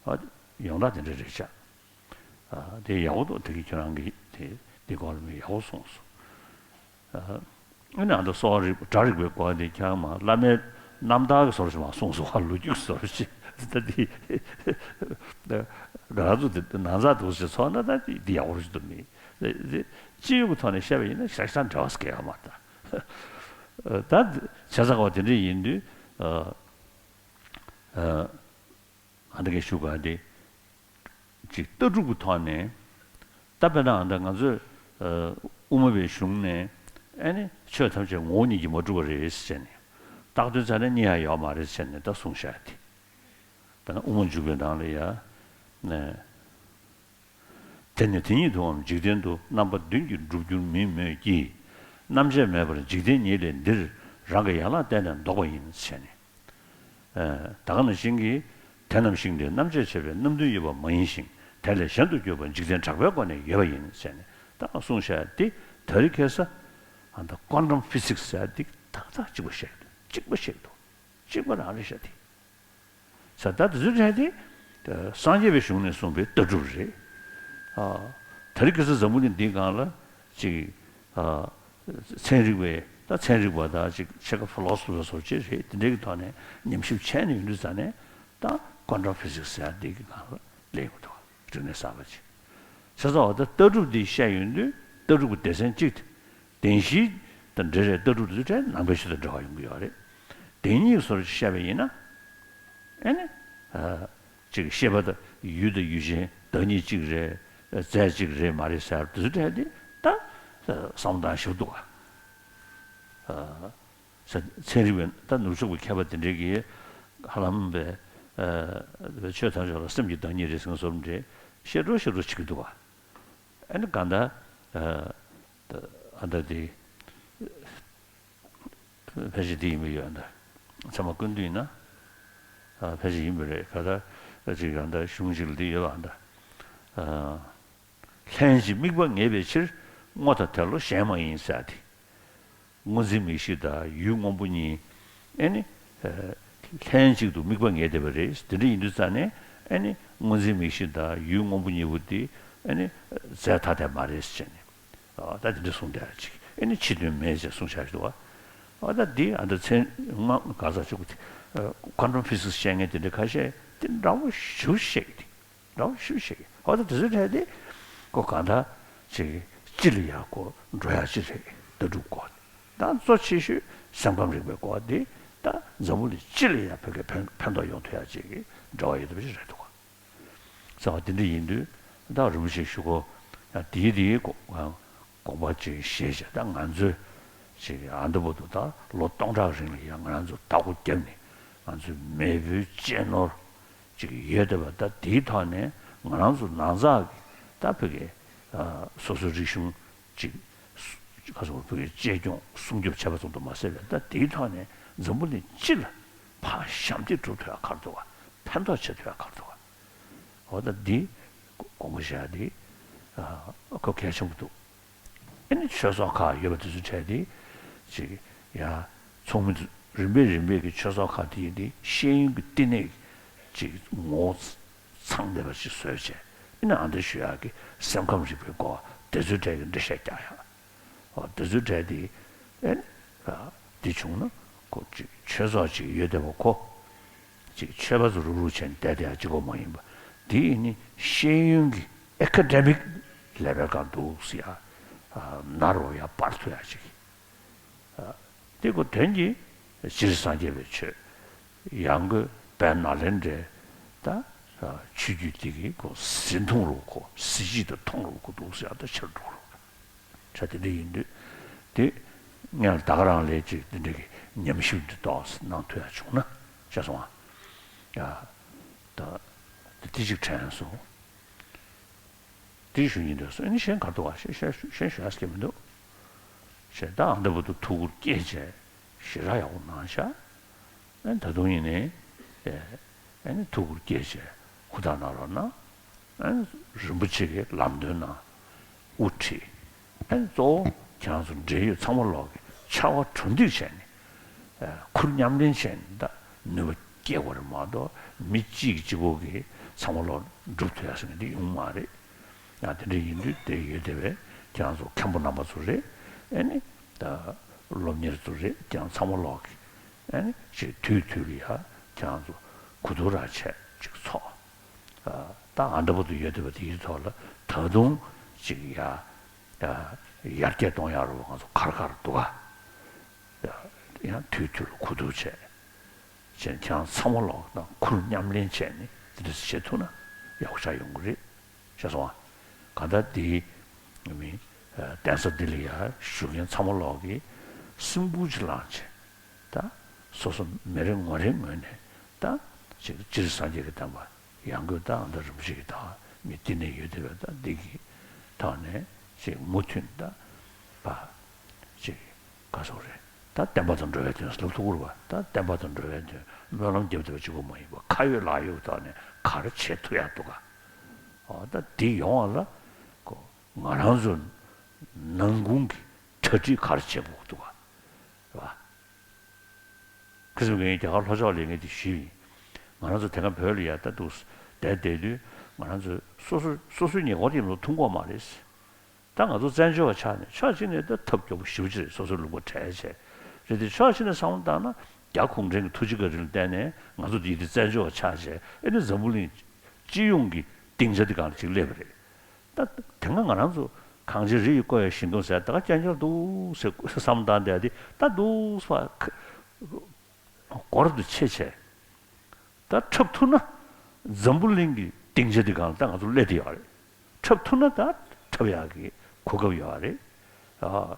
ཨ་ཡོངས་གྲགས་དེ་འདྲ་རེད་ཤག་ཨ་དེ་ཡག་པོ་འདུག་དེ་གི་ཁྱོད་རང་གིས་དེ་འདི་སྐོར་ལ་མི་ཡག་པོ་གསུངས་སོང་། ཨ་ཨ་ནི་ཨ་ད་གསོ་བ་རིག་སྒྲ་རིག་པའི་སྐོར་དེ་ཁྱེད་རང་མ་བླ་མའི་རྣམ་ཐར་གྱི་བཟོ་འདྲ་ཞིག་མ་གསུངས་སོང་། ལོ་རྒྱུས་ཀྱི་བཟོ་འདྲ་ཞིག་ད་དེ་ང་རང་ཚོ་དེ་ན་ཚ་འདུག་ཟེར་ཚོར་ན་ད་དེ་དེ་ཡག་པོ་ཞིག་འདུག་མི་དེ་སྤྱི་ཡོངས་ཀྱི་ཐོག་ནས་བཤད་པ་ཡིན་ན་ཞག་ཞག་འབྲེལ་བ་སྐྱེ་ཡོད་མ་རེད། ད་བྱས་ཙང་གོ་དེ་འདྲ་ཡིན་དུས་ཨ་ཨ། ཨ་འདི་གའི་ཞུ་ག་དེ། ཅིག་ལྟ་གྲུབ་ཀྱི་ཐོག་ནས། ད་དཔེར་ན་ཨ་འདི་ང་ཚོས་ཨ་དབུ་མ་པའི་གཞུང་ནས་ཨ་ནི་ཆོས་ཐམས་ཅད་ངོ་བོ་ཉིད་ཀྱིས་མ་གྲུབ་པ་རེད་ཟེར་ནས། བཏགས་དོན་རྩ་ནས་རྙེད་ཡ་ཡོད་མ་རེད་ཟེར་ནས་ད་གསུངས་བཞག་དེ། དཔེར་ན་དབུ་མ་འཇུག་པའི་ནང་ལ་ཡ། ནས། དེ་ནི་དེ་ཉིད་དུའམ་འཇིག་རྟེན་དུ་རྣམ་པ་བདུན་གྱིས་འགྲུབ་འགྱུར་མིན་མོད་ཀྱི། རྣམ་དཔྱོད་མེད་པར་འཇིག་རྟེན་ཉིད་ལས་འདིར་རང་གི་ཡན་ལག་བརྟེན་ནས་འདོགས་པ་ཡིན་ཟེར་ནས། ད་ག་ནང་བཞིན་གྱི། དེ་རྣམས་ཤིང་རྟའི་རྣམ་དཔྱོད་བྱེད་པའི་རྣམ་འདུན་ཡོད་པ་མ་ཡིན་ཞིང་དེ་ལས་གཞན་དུ་གྱུར་པ་འཇིག་རྟེན་གྲགས་པའི་སྒོ་ནས་ཡོད་པ་ཡིན་ཟེར་ནས་ད་གསུངས་བཞག་སྟེ། ད་རེས་ཁ་སང་ཨ་ད་ཀོན་ཊམ་ཕི་ཟིག་སི་ཟེར་ཡ་འདི་ཏག་ཏག་གཅིག་པ་བཤད་འདུག་གཅིག་པ་བཤད་འདུག་གཅིག་པ་རང་རེད་ཤག་དེ། ས་ད་དེ་ཚོའི་གྲས་དེ། སངས་རྒྱས་པའི་གཞུང་ནས་གསུངས་པའི་ལྟ་གྲུབ་རེད། ཨ། དེ་རིང་ཁ་སང་འཛམ་བུ་གླིང་འདིའི་སྒང་ལ་ཅིག་ཨ། ཚན་རིག་པའི་ད་ཚན་རིག་པ་དང་ཅིག་ཕྱེད་ཀ་ཕི་ལོ་སོ་ཕི་བཟོ་བྱེད་རེད། དེ་འདྲའི་གི་ཐོག་ནས་ཉམས་ཞིབ་བྱས་ནས་ཡོང་དུས་ཙ་ནས་ད་ཀོན་ཊམ་ཕི་ཟིག་སི་ཟེར་ཡ་འདི་གི་སྒང་ལ་སླེབས་ཡོང་གི་འདུག་རིག་གནས་གསར་པ་ཅིག་བྱས་ཙང་ད་ལྟ་གྲུབ་འདི་བཤད་ཡོང་དུས་ལྟ་གྲུབ་ཀྱི་སྡེ་ཚན་གཅིག་དེ། བདེན་བཞི་དང་འབྲེལ་བའི་ལྟ་གྲུབ་དེ་ཚོ་གྲས་ནང་པའི་ཆོས་དང་འབྲེལ་བ་ཡོང་གི་ཡོད་རེད། བདེན་གཉིས་སོར་བཤད་པ་ཡིན་ན། ཨེ་ནི། ཨ། ཅིག་ཤེས་པ་དང་ཡུལ་དང་ཡུལ་ཅན་བདག་ཉིད་གཅིག་རེད། རྫས་གཅིག་རེད་མ་རེད་ཟེར་དེ་ཚོ་གྲས་དེ་ད་བསམ་བློ་བཏང་ཞིབ་འདུག་ག་ཨ། ཚན་རིག་པའི་ད་ནུབ་ཕྱོགས་པའི་མཁས་པ་དེ་འདྲས་ཀྱིས་ཧ་ལམ་པའི་ཨ། ཆོས་ཐམས་ཅད་ལ་སེམས་ཀྱི་བདག་ཉིད་རེད་ཟེར་མཁན་བཟོ་འདྲ་བཤད་འགྲོ་བཤད་འགྲོ་བྱེད་ཀྱི་འདུག་ག་ཨ་ནི་གང་ལྟར། ཨ་ད་དེ་ཕལ་ཆེར་དེ་ཡིན་པ་ཡོད་ད། ཚད་མ་ཀུན་བཏུས་ན་ཕལ་ཆེར་ཡིན་པ་རེད། ག་ད་ཅིག་གང་ལྟར་གཞུང་ཅིག་ལ་དེ་ཡོད་པ་ད། ལྷན་ཅིག་དམིགས་པ་ངེས་པའི་ཕྱིར། སྔོ་དང་དལ་ལོ་གཞན་མ་ཡིན་ཟེར་ཏེ། སྔོ་འཛིན་མིག་ཤེས་དང་ཡུལ་སྔོན་པོ་གཉིས། ཨེ་ནི། ལྷན་ཅིག་ཏུ་དམིགས་པ་ངེས་བསྡད་པ་རེད། དེ་འདྲ་ཡིན་དུས་ཙང་ནས་ཨེ་ནི་སྔོ་འཛིན་མིག་ཤེས་དང་ཡུལ་སྔོན་པོ་གཉིས་པོ་དེ་ཨེ་ནི་རྫས་ཐ་དད་མ་རེད་ཟེར་ནས། ཨ་ད་དེ་འདྲ་གསུངས་བསྡད་ཡ་ཅིག་ཨེ་ནི་ཕྱི་དོན་མེད་ཅེས་གསུངས་བཞག་འདུག་ཨ་ད་འདི་ཨ་ད་མཚན་སྔ་ག་ས་ཅིག་ཀོན་ཊམ་ཕི་ཟིག་སི་བཤད་མཁན་དེ་འདྲ་ཁ་ཤས་དེ་འདྲ་བོ་ཞེ་པོ་བཤད་ཀྱི་འདུག་འདྲ་བོ་ཞེ་པོ་ཞིག་ཨོ་ད་དེ་ཚོའི་གྲས་དེ་ཀོ་གང་ལྟར་ཅིག་སྤྱི་ལ་ཡང་ཀོ་འགྲོ་ཡ་ཅིག་རེད། ལྟ་གྲུབ་སྐོར་ད་གཙོ་ཆེ་ཤོས་སེམས་ཁམས་རིག་པའི་སྐོར་དེ་ད་འཛམ་བུ་གླིང་སྤྱི་ལ་ཡང་ཕན་ཕན་ཕན་ཐོགས་ཡོང་ཐུབ་ཡ་ཅིག་གི་འབྲེལ་བ་ཡོད་པ་ཅིག་རེད་འདུག་ས་བ་དེ་འདྲ་ཡིན་དུས་ད་རིན་པོ་ཆེ་ཞུ་གོ་དེའི་དེའི་དགོངས་པ་ཅིག་བཞེས་བྱས་ད་ང་ཚོས་ ཅིག་ཨ་འདི་བར་དུ་ད་ལོ་སྟོང་ཕྲག་རིང་ལ་ཡང་ང་རང་ཚོ་བདག་པོ་བརྒྱབ་ནས་ང་ཚོའི་མེས་པོའི་གཅེས་ནོར་ཅིག་ཡོད་བསྡད་པ། ད་དེའི་ཐོག་ནས་ང་རང་ཚོ་ནང་ཚགས་ཀྱི་ད་ཕ་གི་ཨ་སོ་སོའི་རིག་གཞུང་ཅིག་སུ་ཁ་སོ་བོད་ཀྱི་གཅེས་སྐྱོང་སྲུང་སྐྱོབ་བྱས་པ་ཙམ་དུ་མ་ཟད་པའི། ད་དེའི་ཐོག་ནས་འཛམ་བུ་གླིང་སྤྱི་ལ་ཕར་ཞབས་འདེགས་སྒྲུབ་ཐུབ་ཡ་ག་རེ་འདུག་ག་ཕན་ཐོགས་བྱེད་ཐུབ་ཡ་ག་རེ་འདུག་ག་འོ་ད་འདི་དགོངས་པ་བཞེས་ཡ་འདི་ཨ་ཁོ་གལ་ཆེན་པོ་འདུག་ཨ་ནི་ཆོས་ཚོགས་ཁག་ཡོད་པ་དེ་ཚོའི་གྲས་དེ་ཅིག་ཡ་ཚོགས་མི་རིམ་པས་རིམ་པས་ཀྱི་ཆོས་ཚོགས་ཁག་དེ་ཡིན་དེ་ཤེས་ཡོན་གྱི་བསྟི་གནས་ཅིག་ངོ་བོ་ཚང་བསྡད་པ་ཞིག་བཟོས་བྱས། ཨ་ནི་ཨ་འདི་ཞུ་ཡག་གི་སེམས་ཁམས་རིག་པའི་སྐོར་དེ་ཚོའི་གྲས་ཀྱི་འགྲེལ་བཤད་རྒྱག་ཡག་འོ་དེ་ཚོའི་གྲས་དེ་ཨེ་ནི་ཨ་འདི་བྱུང་ན་ཁོ་ཅིག་ཆོས་ཚོགས་ཅིག་ཡོད་བསྡད་པ་ཁོ། ཅིག་ཆོས་པ་ཚོ་རུག་རུག་བྱས་ནས་བསྡད་བསྡད་ཡག་གཅིག་པོ་མ་ཡིན་པ། འདི་ནི་ཤེས་ཡོན་གྱི་ཨེ་ཀ་ཌེ་མིག་ལེ་ཝལ་སྒང་འདུག་ཟེར་ཡག་ཨ་ནར་བ་ཡ་སྤར་ཐུབ་ཡག་ཅིག་ཨ་འདི་ཁོ་དོན་གྱིས་སྤྱིར་སངས་རྒྱས་པའི་ཆོས་ཡང་སྒོས་བན་ནཱ་ལེནྡྲའི་ད་ཨ་ཆོས་བརྒྱུད་འདི་གི་ཁོ་གཟི་མཐོང་རུ་ཁོ་གཟི་བརྗིད་དུ་མཐོང་རུ་ཁོ་འདུག་ཟེར་ཡག་ད་ཕྱིར་འགྲོ་རུ། བྱ་དེ་འདྲ་ཡིན་དུས། དེ་སྔོན་ལ་ད་ག་རང་ལས་ཅིག་དེ་འདྲ་གི་ཉམས་ཞིབ་འདི་ཏོག་ཙམ་གནང་ཐུབ་ཡག་བྱུང་ན་ཤེས་སོང་ཨ། ཡ། ད་དེ་དེ་ཅིག་དྲན་སོང་། དེ་ཞུ་སྙིང་འདོད་སོང་། ཨ་ནི་གཞན་ག་འདུག་ག་གཞན་གཞན་གཞན་ཞུ་ཡག་གི་མི་འདུག་གཞན་ད་ཨ་འདི་བར་དུ་ཐུགས་ཁུར་བསྐྱེད་བྱས་ཞེ་དྲག་ཡག་པོ་གནང་ཤག་ཨ་ནི་ད་དུང་ཡིན་ནའི། ཨ་ནི་ཐུགས་ཁུར་བསྐྱེད་བྱས་ཧུར་ཐག་གནང་རོགས་གནང་། ཨ་ནི་རིན་པོ་ཆེ་གི་ལམ་སྟོན་གནང་། དབུ་ཁྲིད། ཨ་ནི་གཙོ་བོ་ཁྱེད་རང་ཚོ་འབྲེལ་ཡོད་ཚང་མ་ལོག་གི་ཕྱར་བ་གྲུ་འདེགས་བྱས་ནས། ཨ་ཁུར་མཉམ་ལེན་བྱས་ནས་ད་ནུས་པ་སྐྱེ་དགོས་རེད་མ་གཏོགས་མི་གཅིག་གིས་གཅིག་པོ་གིས་ཚང་མ་ལོག་འགྲུབ་ཐུབ་ཡག་ཟེར་མཁན་དེ་ཡོང་མ་རེད། ཡང་དེ་འདྲ་ཡིན་དུས་དེ་ཡོད་བསྡད་པའི་ཁྱེད་རང་ཚོ་མཁན་པོ་རྣམ་པ་ཚོ་རེད། ཨ་ནི་ད་སློབ་གཉེར་ཚོ་རེད། ཁྱེད་རང་ཚང་མ་ལོག་གི་ཨ་ནི་ཅིག་དུས་དུས་ལ་ཡ་ཁྱེད་རང་ཚོ་གོ་བསྡུར་ར་བྱས་ཅིག་ཚོགས། ཨ་ད་ཨ་འདྲ་པོ་དུ་ཡོད་བསྡད་པ་དེའི་ཐོག་ལ་ད་དུང་ཅིག་ཡ་ཡ་ཡར་རྒྱས་གཏོང་ཡག་རུ་ང་ཚོ་ག་རེ་ག་རེ་འདུག་ག་ཡ་ཡང་དུས་དུས་ལ་གོ་བསྡུར་བྱས། བྱས་ཁྱེད་རང་ཚང་མ་ལོག་ན་ཁུར་མཉམ་ལེན་བྱས་ནས་དེ་འདྲ་བྱེད་ཐུབ་ན་ཡག་པོ་ཆགས་ཡོང་གི་རེད། ཤེས་སོང་ཨ། གང་ལྟར་འདི་མི་གདན་ས་འདི་ལ་ཡ་བཞུགས་མཁན་ཚང་མ་ལོག་གིས་སེམས་ཁུར་ཅིག་བླངས་བྱས། ད་སོ་སོ་མི་རེ་ངོ་རེའི་ངོས་ནས་ད་ཅིག་སྤྱིར་སངས་རྒྱས་ཀྱི་བསྟན་པ་ཡང་སྒོས་ད་ཨ་མདའ་རིན་པོ་ཆེ་གི་ད་མི་བསྟི་གནས་ཡོད་བསྡད་པ་ད་འདི་གི་ཐོག་ནས་ཅིག་མུ་མཐུད་ད་ཕ་ཅིག་ག་སོགས་རེད། ད་བསྟན་པ་དང་འགྲོ་བའི་དོན་ལབ་ཐུབ་ཀྱི་རེད་པ། ད་བསྟན་པ་དང་འགྲོ་བའི་དོན་སྨོན་ལམ་བརྒྱབ་བསྡད་པ་གཅིག་པོ་མ་ཡིན་པ་ཁ་ཡོད་ལག་ཡོད་ཐོག་ནས་ག་རེ་བྱེད་ཐུབ་ཡག་འདུག་ག་འོ་ད་འདི་ཡོང་བ་ལ་ཁོ་ང་རང་ཚོ་ནང་ཁུལ་གྱི་གྲ་སྒྲིག་ག་རེ་བྱེད་དགོས་འདུག་ག་རེད་པ། ཁ་སང་ངས་རྒྱ་གར་ལྷོ་ཕྱོགས་ལ་ངས་འདི་ཞུས་ཡིན། ང་རང་ཚོ་དེ་སྔ་བོད་ལ་ཡ་ད་འདུག་བསྡད་བསྡད་དུས་ང་རང་ཚོ་སོ་སོ་སོ་སོའི་ཉེ་འཁོར་དེ་ཚོ་མཐོང་གི་ཡོད་མ་རེད། ད་ང་ཚོ་བཙན་བྱོལ་བ་ཆགས་ནས་ཕྱོགས་གཅིག་ནས་ད་ཐབས་སྐྱོ་པོ་ཞེ་པོ་ཅིག་རེད། སོ་སོའི་ལུང་པ་བྲལ་བྱས་རེད་དེ། ཕྱོགས་གཅིག་ནས་བསམ་བློ་བཏང་ན་རྒྱ་གུང་ཁྲན་གྱི་ཐུགས་རྗེ་བཀའ་དྲིན་ལ་བརྟེན་ནས་ང་ཚོ་འདི་འདི་བཙན་བྱོལ་བ་ཆགས་བྱས་ཨེ་ནི་འཛམ་བུ་གླིང་སྤྱི་ཡོངས་ཀྱི་སྡིངས་ཆ་འདི་སྒང་ལ་ཅིག་སླེབས་པ་རེད། ད་དེ་སྔ་ང་རང་ཚོ་གངས་ཅན་རི་ཡི་བཀོད་པའི་ཞིང་ཁམས་ཟེར་ད་ག་རྐྱང་རྐྱང་འདུག་ཟེར་བསམ་བཏང་བསྡད་དེ་ད་འདུག་སེ་སྒོར་དུ་ཆེ་ཆེ། ད་འཁྲབ་ཐུབ་ན་འཛམ་བུ་གླིང་གི་སྡིངས་ཆ་འདི་སྒང་ལ་ད་ང་ཚོ་སླེབས་བསྡད་ཡོད་རེད། འཁྲབ་ཐུབ་ན་ད་འཁྲབ་ཡག་གི་གོ་སྐབས་ཡོད་རེད། ཨ།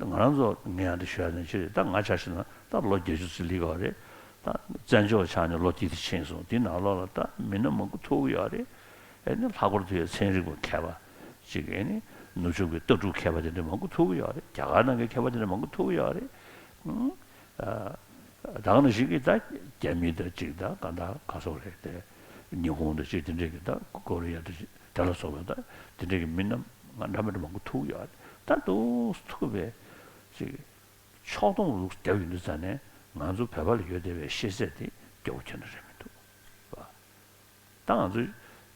ང་རང་ཚོ་ངས་ཡང་འདི་ཞུ་ཡག་ནི་ཅི་རེད། ད་ང་ཆ་བཞག་ན་ད་ལོ་བརྒྱད་ཅུ་ཙམ་སླེབས་ཡོད་རེད། ད་བཙན་བྱོལ་ཆགས་ནས་ལོ་འདི་འདི་ཕྱིན་སོང་། འདི་ནང་ལོགས་ལ་ད་མི་སྣ་མང་པོ་ཐུག་གི་ཡོད་རེད། ཨེ་ནི་ལྷག་པར་དུ་ཡང་ཚན་རིག་པ་མཁས་པ་ཅིག་ཨེ་ནི་ནུབ་ཕྱོགས་ཀྱི་ལྟ་གྲུབ་མཁས་པ་དེ་འདྲ་མང་པོ་ཐུག་གི་ཡོད་རེད། རྒྱ་གར་ནང་གི་མཁས་པ་དེ་འདྲ་མང་པོ་ཐུག་གི་ཡོད་རེད། ཨང་། ཨ། ད་ག་ནང་བཞིན་གྱི་ད་རྒྱ་མི་ད་ཅིག་ད་ག་ད་ག་སོགས་རེད་དེ། ཉི་ཧོང་ད་ཅིག་དེ་འདྲས་ཀྱི་ད་ཀོ་རི་ཡ་ད་ཅིག་དེ་ལ་སོགས་པ་ད་དེ་འདྲས་ཀྱི་མི་སྣ་ང་འདྲ་མི་འདྲ་མང་པོ་ཐུག་ཡོད་རེད། ད་འདུག་ཐུག་པའི་ཅིག་ཕྱོགས་སྡོམ་རུ་བརྒྱབ་ཡོང་དུས་ཙང་ནས་ང་ཚོ་བོད་པ་ལ་ཡོད་བསྡད་པའི་ཤེས་ཚད་དེ་སྐྱོ་པོ་ཁྱོན་ནས་རེད་མི་འདུག་བ། ད་ང་ཚོ་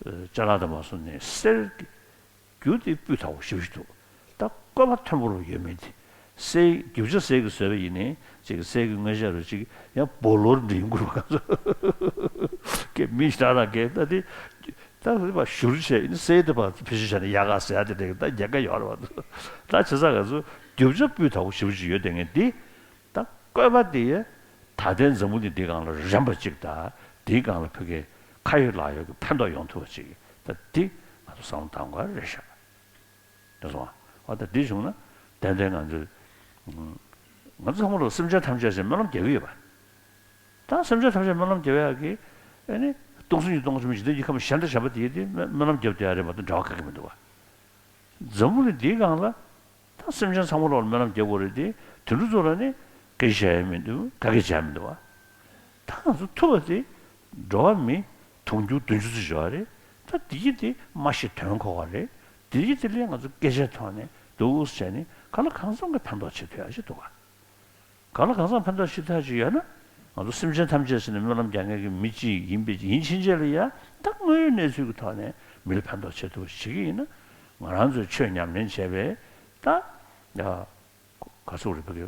ཅ་ལག་དང་མ་སོང་ནས་གསེར་གྱི་རྒྱུ་དེ་སྤུས་དག་པོ་ཞེ་པོ་ཞིག་འདུག་ད་བཀོད་པ་མཐོན་པོ་རུ་ཡོད་མེད་དེ། གསེར་རྒྱུ་ཆ་གསེར་གྱིས་བཟོས་པ་ཡིན་ནའི་ཅིག་གསེར་གྱི་དངོས་ཆས་རུ་ཅིག་ཡང་སྦོ་ལོར་འདྲ་ཡོང་གི་རེད་པ། ང་ཚོ་གི་མི་ཞིག་རང་རང་གིས་ད་དེ་ད་རེད་པ་བཞུར་བྱས་ཡིན་གསེར་དེ་པ་ཕི་ཤི་བྱས་ནས་ཡག་ག་ཟེར་ཡ་དེ་འདྲ་ད་ཉེན་ཁ་ཡོད་རེད་པ། ད་བྱས་ཙང་ང་ཚོ་རྒྱུ་ཆ་སྤུས་དག་པོ་ཞེ་པོ་ཅིག་ཡོད་བསྡད་མཁན་འདི། ད་བཀོད་པ་དེ་ད་ལྟའི་འཛམ་བུ་གླིང་འདིའི་སྒང་ལ་རན་པ་ཅིག་དང་དེའི་སྒང་ལ་ཕ་གིའི་ཁ་ཡོད་ལག་ཡོད་ཀྱི་ཕན་ཐོགས་ཡོང་ཐུབ་པ་ཅིག་ད་འདི་ང་ཚོ་བསམ་བློ་གཏང་དགོས་རེད་ཤག་དེ་སོང་བ། ད་འདི་བྱུང་ན་ཏན་ཏན་ང་ཚོས་ཨུམ་ ང་ཚོ་ཚང་མ་ལ་སེམས་ཅན་ཐམས་ཅད་ཟེར་སྨོན་ལམ་རྒྱག་གི་ཡོད་པ། ད་སེམས་ཅན་ཐམས་ཅད་སྨོན་ལམ་རྒྱག་ཡག་གི་ཨ་ནི་སྟོང་གསུམ་གྱི་སྟོང་གསུམ་འཇིག་རྟེན་གྱི་ཁམས་གཞན་དང་གཞན་པ་དེ་དེ་སྨོན་ལམ་རྒྱབ་བསྡད་ཡ་རེད་མ་གཏོགས་འབྲེལ་བ་ག་གེ་མི་འདུག་བ། འཛམ་བུ་གླིང་འདིའི་སྒང་ལ་ད་སེམས་ཅན་ཚང་མ་ལ་སྨོན་ལམ་རྒྱག་དགོས་རེད་དེ། དེ་འདྲ་ཚོ་ལ་ནི་སྐད་ཆ་བྱ་ཡ་མི་འདུག་ག་གེ་བྱ་ཡ་མི་འདུག་བ། ད་ང་ཚོ་ཐུབ་པ་དེ་འགྲོ་བ་མི་དུང་ཕྱུར་བདུན་ཅུ་ཙམ་ཡོད་རེད། ད་དེ་གི་དེ་མ་ཤི་དོན་གོ་བ་རེད། དེ་གི་དེ་ལས་ང་ཚོ་སྐད་ཆའི་ཐོག་ནས་འདུག་ཟེར་ནས་གང་ལ་གང་འཚམ་གྱི་ཕན་ཐོགས་བྱེད་ཐུབ་ཡ་ཞིག་འདུག་ག་གང་ལ་གང་འཚམ་ཕན་ཐོགས་ཞིག་ཐག་ཅིག་ཡོད་ན། ང་ཚོ་སེམས་ཅན་ཐམས་ཅད་ཟེར་ནས་སྨོན་ལམ་རྒྱག་མཁན་གྱི་མི་གཅིག་ཡིན་པའི་ཡིན་ཕྱིན་ཆད་ལ་ཡ། ད་དངོས་ཡོད་གནས་ཚུལ་གྱི་ཐོག་ནས་མི་ལ་ཕན་ཐོགས་བྱེད་ཐུབ་པ་བྱེད་ཀྱི་ཡིན་ན། ང་རང་ཚོས་ཆོས་ཉམས་ལེན་བྱས་པས་ད་ཡ་ག་ཚོད་རེད་པ་གི།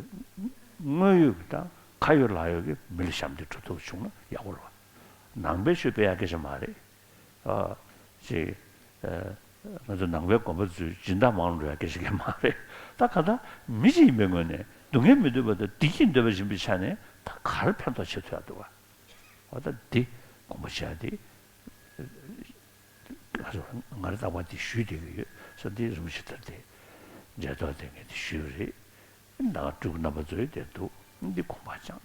དངོས་ཡོད་ཀྱི་ད་ཁ་ཡོད་ལག་ཡོད་ཀྱི་མི་ལ་ཞབས་འདེགས་སྒྲུབ་ཐུབ་པ་བྱུང་ན་ཡག་པོ་རེད་བ། ནང་པའི་ཆོས་སྤེལ་ཡག་སྐད་ཆ་མ་རེད། ཨ། ཅིག་ཨ། ང་ཚོ་ནང་པའི་དགོན་པ་ཚོའི་སྦྱིན་བདག་མང་རུ་ཡ་སྐད་ཆ་གང་མ་རེད། ད་ག་ད་མི་གཅིག་ཡིན་པའི་ངོས་ནས་སྡུག་བསྔལ་མི་འདོད་པ་དང་བདེ་སྐྱིད་འདོད་པ་ཡིན་པའི་ཆ་ནས་ད་ག་རེ་ཕན་ཐོགས་བྱེད་ཐུབ་ཡ་འདུག་བ། འོ་ད་འདི་དགོངས་པ་བཞེས་ཡ་དེ། ང་ཚོ་ང་རང་རྟག་པར་དེ་ཞུས་བསྡད་ཀྱི་ཡོད་ས། འདི་རིན་པོ་ཆེ་ལྟར་དེ་མཇལ་ཐོག་དེ་ངས་དེ་ཞུས་པ་རེད། ད་སྤྲུལ་སྐུ་རྣམ་པ་ཚོས་དེ་འདུག་འདི་དགོངས་པ་བཅངས།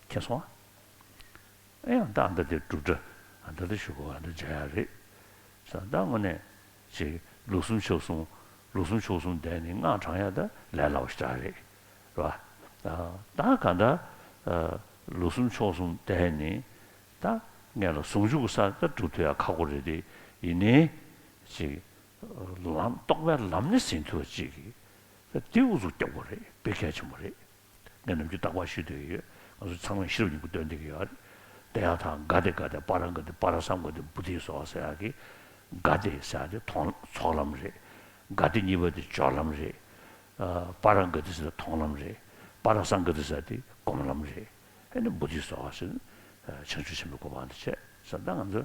མཁྱེན་སོང་ཨ། ཨེ་ཡང་ད་ཨ་མདའ་དེ་སྒྲུབ་གྲྭ་ཨ་མདའ་དེ་ཞུ་དགོས། ཨ་མདའ་མཇལ་ཡ་རེད་ཟེར། ད་དངོས་གནས་ཅིག་ལུགས་གསུམ་ཕྱོགས་གསུམ་ལུགས་གསུམ་ཕྱོགས་གསུམ་བསྡད་ནས་སྔགས་བགྲང་ཡ་ད་ལས་སླ་བོ་ཞེ་དྲག་རེད། རེད་བ། ད་ག་ད་ལུགས་གསུམ་ཕྱོགས་གསུམ་བསྡད་ནས་ད་ངས་ལ་ཟུང་འཇུག་གི་ས་ད་སྒྲུབ་ཐུབ་ཡ་ཁག་པོ་རེད་དེ། ཡིན་ནའི་ཅིག་ལམ་རྟོགས་པའི་ལམ་སྣེ་ཟིན་ཐུབ་པ་ཅིག་གིས་ད་དེ་ཨུ་ཚུགས་རྒྱག་དགོས་རེད། དཔེ་གལ་ཆེན་པོ་རེད། ངས་ནམ་རྒྱུན་རྟག་པར་ཞུ་འདོད་ཡོད། ང་ཚོ་ཚང་མས་ཤེས་རབ་སྙིང་པོ་འདོན་བསྡད་ཀྱི་ཡོད་རེད། དེ་ཡང་ད་ག་ཏེ་ག་ཏེ་པ་ར་ག་ཏེ་པ་ར་སཾ་ག་ཏེ་བོ་དྷི་སྭཱ་ཧཱ་ཟེར་ཡག་གི། ག་ཏེ་ཟེར་ཡག་དེ་མཐོང་ཚོགས་ལམ་རེད། ག་ཏེ་གཉིས་པ་དེ་སྦྱོར་ལམ་རེད། ཨ། པ་ར་ག་ཏེ་ཟེར་ཡག་མཐོང་ལམ་རེད། པ་ར་སཾ་ག་ཏེ་ཟེར་ཡག་དེ་སྒོམ་ལམ་རེད། ཨ་ནི་བོ་དྷི་སྭཱ་ཧཱ་ཟེར་ན་བྱང་ཆུབ་ཆེན་པོའི་གོ་འཕང་དེ་བྱས་ཟེར། ད་ང་ཚོ་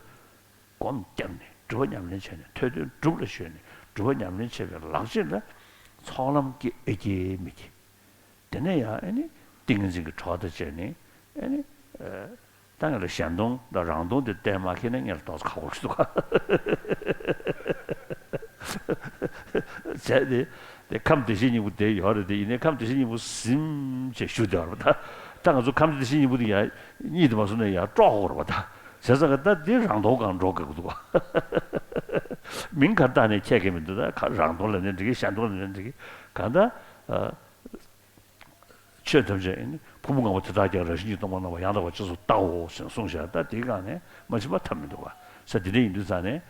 སྒོམ་བརྒྱབ་ནས་སྒྲུབ་པ་ཉམས་ལེན་བྱས་ནས་ཐོས་དོན་སྒྲུབ་ལ་གཞོལ་ནས་སྒྲུབ་པ་ཉམས་ལེན་བྱས་པའི་ལག་རྗེས་ལ་ཚོགས་ལམ་སྐྱེ་ཨེ་སྐྱེ་མི་སྐྱེ། དེ་ནས་ཡང་ཨ་ནི་ཏིང་ངེ་འཛིན་གྱི་གྲོགས་དང་བཅས་ནས་ཨ་ནི། ཨ། ད་ང་ལ་གཞན་སྟོང་དང་རང་སྟོང་དེ་བསྟན་མ་ཁེལ་ན་ངས་ལ་ཏོག་ཙམ་ཁག་པོ་ཞིག་འདུག་ག་བྱས་ཏེ། དེ་ཁམས་བདེ་གཤེགས་སྙིང་པོ་དེ་ཡོད་རེད་དེ། ཡིན་ནའི་ཁམས་བདེ་གཤེགས་སྙིང་པོ་ཟིན་བྱས་ཞུ་བསྡད་པ་རེད་པ། ད་ད་ང་ཚོ་ཁམས་བདེ་གཤེགས་སྙིང་པོ་དེ་ཡང་གཉིད་དུ་མ་སོང་ན་ཡང་དཀྲོག་དགོས་རེད་པ། ད་བྱས་ཙང་ད་དེ་རང་སྟོང་སྒང་འགྲོ་དགོས་ཀྱི་འདུག་ག་མིང་ག་རེ་བཏགས་ནས་ཁྱད་ཀྱི་མི་འདུག་ད་ག་རང་སྟོང་ལབ་ནའི་འགྲིག་གི། གཞན་སྟོང་ལབ་ནའི་འགྲིག་གི། གང་ལྟར། ཨ། ཆོས་ཐམས་ཅད་ནི་ཕུང་པོ་ལྔ་པོ་དེ་དག་ཀྱང་རང་བཞིན་གྱིས་སྟོང་པར་སྣང་བ་ཡང་དག་པར་ཅི་སུ་བལྟའོ་ཞེས་གསུངས་བཞག་ད་དེའི་སྒང་ནས་མ་ཕྱིན་པ་ཐབས་མི་འདུག་ག་ཟེར། དེ་འདྲ་ཡིན་དུས་ཙང་ནས།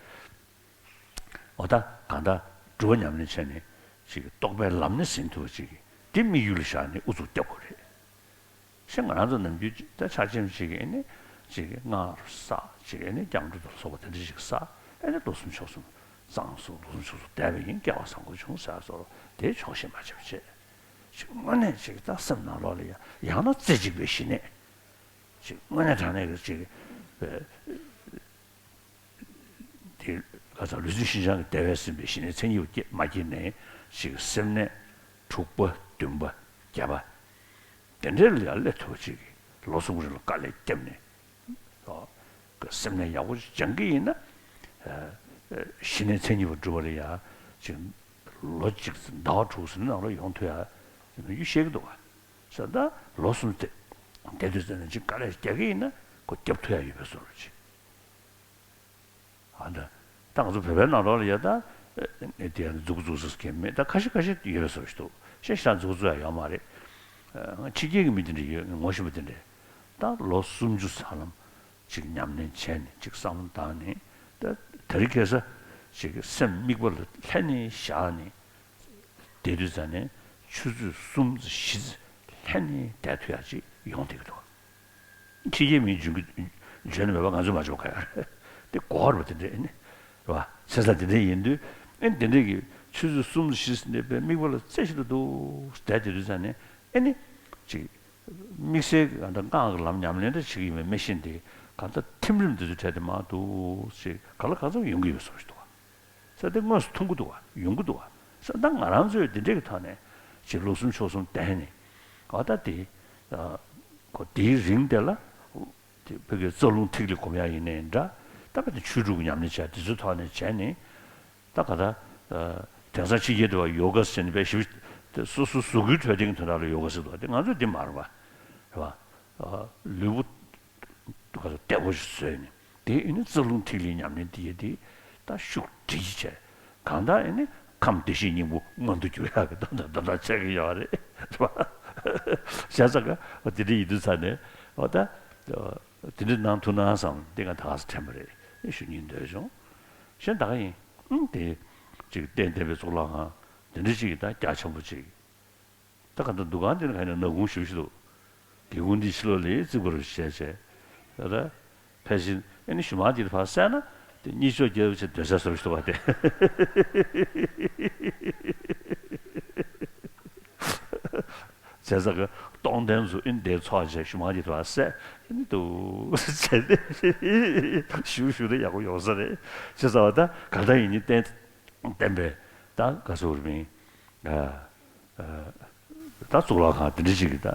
འོ་ད་གང་ལྟར་སྒྲུབ་པ་ཉམས་ལེན་བྱས་ནས་ཅིག་རྟོགས་པའི་ལམ་སྣེ་ཟིན་ཐུབ་པ་ཅིག་དེ་དམིགས་ཡུལ་ལ་བཞག་ནས་ཨུ་ཚུགས་རྒྱག་དགོས་རེད། ཞེས་ང་རང་ཚོ་ནམ་རྒྱུན་ཅིག་ད་ཆ་ཆེན་ཞིག་གིས་ནི་ཅིག་སྔགས་བསགས། ཅིག་ནི་སྐྱབས་འགྲོ་དང་སོགས་པ་དེ་འདྲ་ཞིག་བསགས། ཨེ་ནི་ལོ་གསུམ་ཕྱོགས་གསུམ་གཙང་སོང་། ལོ་གསུམ་ཕྱོགས་གསུམ་བསྡད་པ་ཡིན། སྐལ་བ་བཟང་པོ་བྱུང་ཟེར་བཟོ་འདྲ་དེ་ཆོག་ཤེས་མ་བྱས་པ་བྱས། ཅིག་དངོས་གནས་ཅིག་ད་སེམས་ནང་ལོགས་ལ་ཡ་ཡང་ན་རྩེ་གཅིག་པའི་ཞི་གནས། ཅིག་དངོས་གནས་དྲང་གནས་ཀྱི་ཅིག་དེ་ག་ཚོད་ལུས་རྩལ་ཤིན་སྦྱངས་ཀྱི་བདེ་བས་ཟིན་པའི་ཞི་གནས་མཚན་ཉིད་པ་སྐྱེ་མ་སྐྱེས་ནས་ཅིག་སེམས་གནས་དྲུག་པ་བདུན་པ་བརྒྱད་པ་དེ་འདྲའི་ལ་ཡ་སླེབས་ཐུབ་པ་ཅིག་གི་ལོ་གསུམ་རིང་ལ་དཀའ་ལས་བརྒྱབ་ནས། ཨོ། གི་སེམས་གནས་ཡག་པོ་ཅིག་སྦྱང་གི་ཡིན་ན། ཨ། ཨ། ཞི་གནས་མཚན་ཉིད་པ་སྒྲུབ་པ་ལ་ཡ་ཅིག་ལོ་གཅིག་ཟླ་བ་དྲུག་ཟིན་ནང་ལ་ཡོང་ཐུབ་ཡ་ཅིག་ནམ་རྒྱུན་བཤད་ཀྱི་འདུག་ག་ཟེར། ད་ལོ་གསུམ་དེ་དེ་དུས་ཙམ་ནས་ཅིག་དཀའ་ལས་རྒྱག་གི་ཡིན་ན་ཁོ་རྒྱབ་ཐུབ་ཡ་ཡོད་པའི་བཟོ་འདྲ་ཅིག་ཨ་ད། ད་ང་ཚོ་བོད་པའི་ནང་ལོགས་ལ་ཡ་ད། ཨེ། དེ་ཡང་འཛུགས་འཛུགས་ཟེར་མཁན་མེད། ད་ཁ་ཤས་ཁ་ཤས་ཡོད་པའི་བཟོ་ཞིག་འདུག་ཤ་ཤ་འཛུགས་འཛུགས་ཡ་ཡོད་མ་རེད། ཨ། ཕྱི་རྒྱལ་གྱི་མི་དེ་འདྲ་ཡོད། ངོ་ཤེས་པ་དེ་འདྲ། ད་ལོ་སུམ་ཅུ་ཧ་ལམ་ཅིག་ཉམས་ལེན་བྱས་ནས་ཅིག་བསམ་བློ་བཏང་ནས། ད་དེ་རིང་ཁ་སང་ཅིག་སེམས་དམིགས་པ་ལ་ལྷན་ནེ་བཞག་ནས་བསྡད་དུས་ཙམ་ནས་ཆུ་ཚོད་གསུམ་ཙམ་བཞི་ཙམ་ལྷན་ནེ་བསྡད་ཐུབ་ཡ་ཅིག་ཡོང་བསྡད་ཀྱི་འདུག་ཕྱི་རྒྱལ་མིའི་འཇོན་གྱི་འཇོན་ནི་མེད་པ་ང་ཚོས་མ་འཇོན་ག་ཡ་རེད། དེ་གོ་བར་བ་དེ་འདྲ་ཨེ་ནི། རེད་བ། བྱས་ཙང་དེ་འདྲ་ཡིན་དུས་ཨེ་ནི་དེ་འདྲ་གི་ཆུ་ཚོད་གསུམ་བཞི་ཙམ་ནས་དཔེ་དམིགས་པ་ལ་རྩེ་གཅིག་ཏུ་འདུག་བསྡད་དེ་དུས་ཙམ་ནས་ཨེ་ནི། ཅིག་དམིགས་བསལ་གྱི་གང་ལྟར་སྔགས་ཀྱི་ལམ་ཉམས་ལེན་འདྲ་བྱེད་ཀྱི་ཡོད་མེད་མི་ཤེས་ཏེ། གང་ལྟར་ཐིམ་རིམ་འདི་ཚོའི་གྲས་དེ་མར་འདུག་ཅིག་ག་ལ་གང་འཚམ་ཡོང་གི་ཡོད་བཟོ་ཞིག་འདུག་བ། ས་དེ་དངོས་སུ་མཐོང་གི་འདུག་བ། ཡོང་གི་འདུག་བ། ས་ད་ང་རང་ཚོས་འདི་འདྲའི་གི་ཐོག་ནས་ཅིག་ལོ་གསུམ་ཕྱོགས་གསུམ་བསྡད་ནས། ཨ། ད་དེ། ཨ། ཁོ་དེའི་རིང་དེ་ལ། དེ་བོད་ཀྱི་རྩ་རླུང་ཐིག་ལེ་སྒོམ་ཡག་ཡིན་ནའི་འདྲ། ད་བོད་དེ་ཆོས་དྲུག་ཉམས་ལེན་བྱས་དེ་ཚོའི་ཐོག་ནས་བྱས་ནས། ད་ག་ད། ཨ། དེང་སང་ཕྱི་རྒྱལ་དུ་བ་ཡོ་ག་ཟེར་ནས་དཔེ་ཞིབ་ དེ་སོ་སོ་གཟུགས་སྐུའི་འཕྲོད་བསྟེན་གྱི་དོན་དག་ལ་ཡོ་ག་ཟེར་འདུག་བ། དེ་ང་ཚོས་འདི་མ་རེད་པ། རེད་པ། ལུས་པོ་བདེ་པོ་ཞིག་བཟོས་ནས་དེ་ཨེ་ནི་རྩ་རླུང་ཐིག་ལེའི་ཉམས་ལེན་དེ་ཡས་དེ་ད་ཤུགས་སྒྲིལ་གྱིས་བྱས། གང་ལྟར་ཨེ་ནི་ཁམས་བདེ་གཤེགས་སྙིང་པོ་མངོན་དུ་གྱུར་ཡག་གི་ད་ད་ད་ད་བྱེད་ཀྱི་ཡོད་རེད། རེད་པ། བྱས་ཙང་ག་དེ་འདྲ་ཡིན་དུས་ཙང་ནས་འོ་ད་དེ་འདྲ་གནང་ཐུབ་ན་བསམ་དེ་ང་ད་ག་ས་དྲན་པ་རེད། ཞུ་སྙིང་འདོད་བྱུང་། གཞན་ད་ག་ཡིན། ཨང་དེ་ཅིག་ཏན་ཏན་པའི་གཙུག་ལག་ཁང་དེ་འདྲ་ཅིག་ད་རྒྱ་ཆེན་པོ་ཅིག་ད་ག་ད་འདུ་ཁང་དེ་ནི་ག་ནས་ནག་ཁུང་ཞུ་ཞུ་འདུག་སྒེའུ་ཁུང་འདི་ཕྱི་ལོགས་ལ་བརྩིགས་པ་རུ་བྱས་བྱས། ད་ད་ཕལ་ཆེར་ཨེ་ནི་གཞུག་མ་དེ་ཕར་བསལ་ན་དེ་གཉིས་ཕྱོགས་བརྒྱད་པ་བྱས་སྡོད་ས་བཟོ་ཞུ་འདུག་བ་དེ། བྱས་ཙང་གི་སྟོང་ལྡན་ཚོ་ཨེ་འདིར་ཚོགས་བྱས་གཞུག་མ་དེ་ཕར་བསལ་ཨེ་ནི་འདུག་བྱས་ཏེ་ཞུ་ཞུ་ན་ཡག་པོ་ཡོང་ས་རེད། བྱས་ཙང་བ་ད་ག་ད་ཡིན་ནི་ཏན་ཏན་པའི་ད་ག་ཟེར་བ་རེད་མིན། ད་གཙུག་ལག་ཁང་དེ་འདྲ་ཞིག་གི་ད་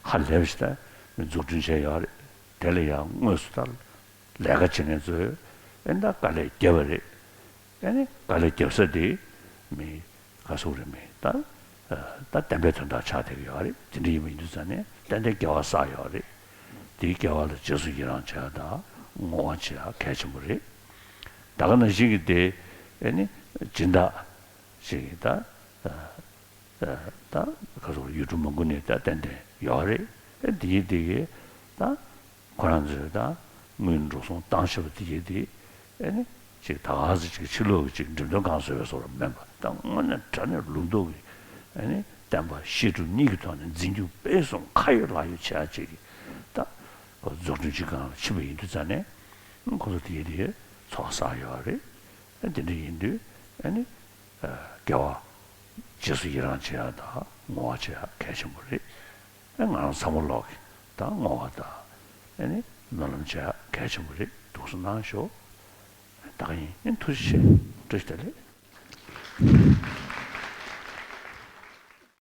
ཧ་ལས་པ་ཞིག་ད་མི་འཛུགས་སྐྲུན་བྱས་ཡོད་རེད། དེ་ལ་ཡང་དངོས་སུ་ད་ལས་ཀ་བྱེད་མཁན་ཚོས་ཨེ་ད་དཀའ་ལས་བརྒྱབ་པ་རེད། ཨེ་ནི་དཀའ་ལས་བརྒྱབ་ས་དེ་མི་ག་སུ་རེད་མི་ད་ད་བསྟན་པའི་དོན་དག་ཆགས་བསྡད་ཀྱི་ཡོད་རེད། དེ་འདྲ་ཡིན་པ་ཡིན་དུས་ཙང་ནས་ཏན་ཏན་དགེ་བ་བསགས་ཡོད་རེད། དེའི་དགེ་བ་ལ་རྗེས་སུ་ཡི་རང་བྱེད་ཡ་དང་བསྔོ་བ་བྱེད་ཡ་གལ་ཆེན་པོ་རེད། ད་ག་ནང་བཞིན་གྱི་དེ་ཨེ་ནི་སྦྱིན་བདག་ཅིག་གིས་ད། ད་ག་ཚོད་ཡུལ་གྲུ་མང་པོ་ནས་ད་ཏན་ཏན་ཡོད་རེད། ཨེ་དེ་ཡིན་དེ་གི་ད་ཁོ་རང་ཚོས་ད་དངུལ་འགྲོ་སོང་བཏང་ཤེས་པ་དེ་ཡིན་དེ་ཨེ་ནི་ཅིག་ད་ག་ཚོད་ཅིག་ཕྱི་ལོགས་ཀྱི་ཅིག་འགྲེམས་སྟོན་ཁང་བཟོས་པའི་བཟོ་འདྲ་མིན་པ། ད་དངོས་གནས་དྲང་གནས་ལུགས་ལྡོག་གི་ཨེ་ནི་བསྟན་པ་བཤད་སྒྲུབ་གཉིས་ཀྱི་ཐོག་ནས་འཛིན་སྐྱོང་སྤེལ་གསུམ་ཁ་ཡོད་ལག་ཡོད་བྱེད་ཡ་ཅིག་གི་ད་འཛུགས་སྐྲུན་བྱེད་སྒང་ལ་ཕྱིན་པ་ཡིན་དུས་ཙང་ནས་ཁོ་ཚོ་དེ་ཡིན་དེ་ཚོགས་བསགས་ཡོད་རེད། ཨེ་དེ་འདྲ་ཡིན་དུས་ཨེ་ནི། དགེ་བ་རྗེས་སུ་ཡི་རང་བྱེད་ཡ་དང་བསྔོ་བ་བྱེད་ཡ་གལ་ཆེན་པོ་རེད། ཨེ་ང་རང་ཚང་མ་ལོག་གི་ད་བསྔོ་བ་དང་ཨེ་ནི་སྨོན་ལམ་བྱེད་ཡ་གལ་ཆེན་པོ་རེད། ཐུགས་སུ་གནང་ཤོག་ད་ག་ཡིན། ཨེ་ཐུགས་རྗེ་ཆེ། བཀྲ་ཤིས་བདེ་ལེགས།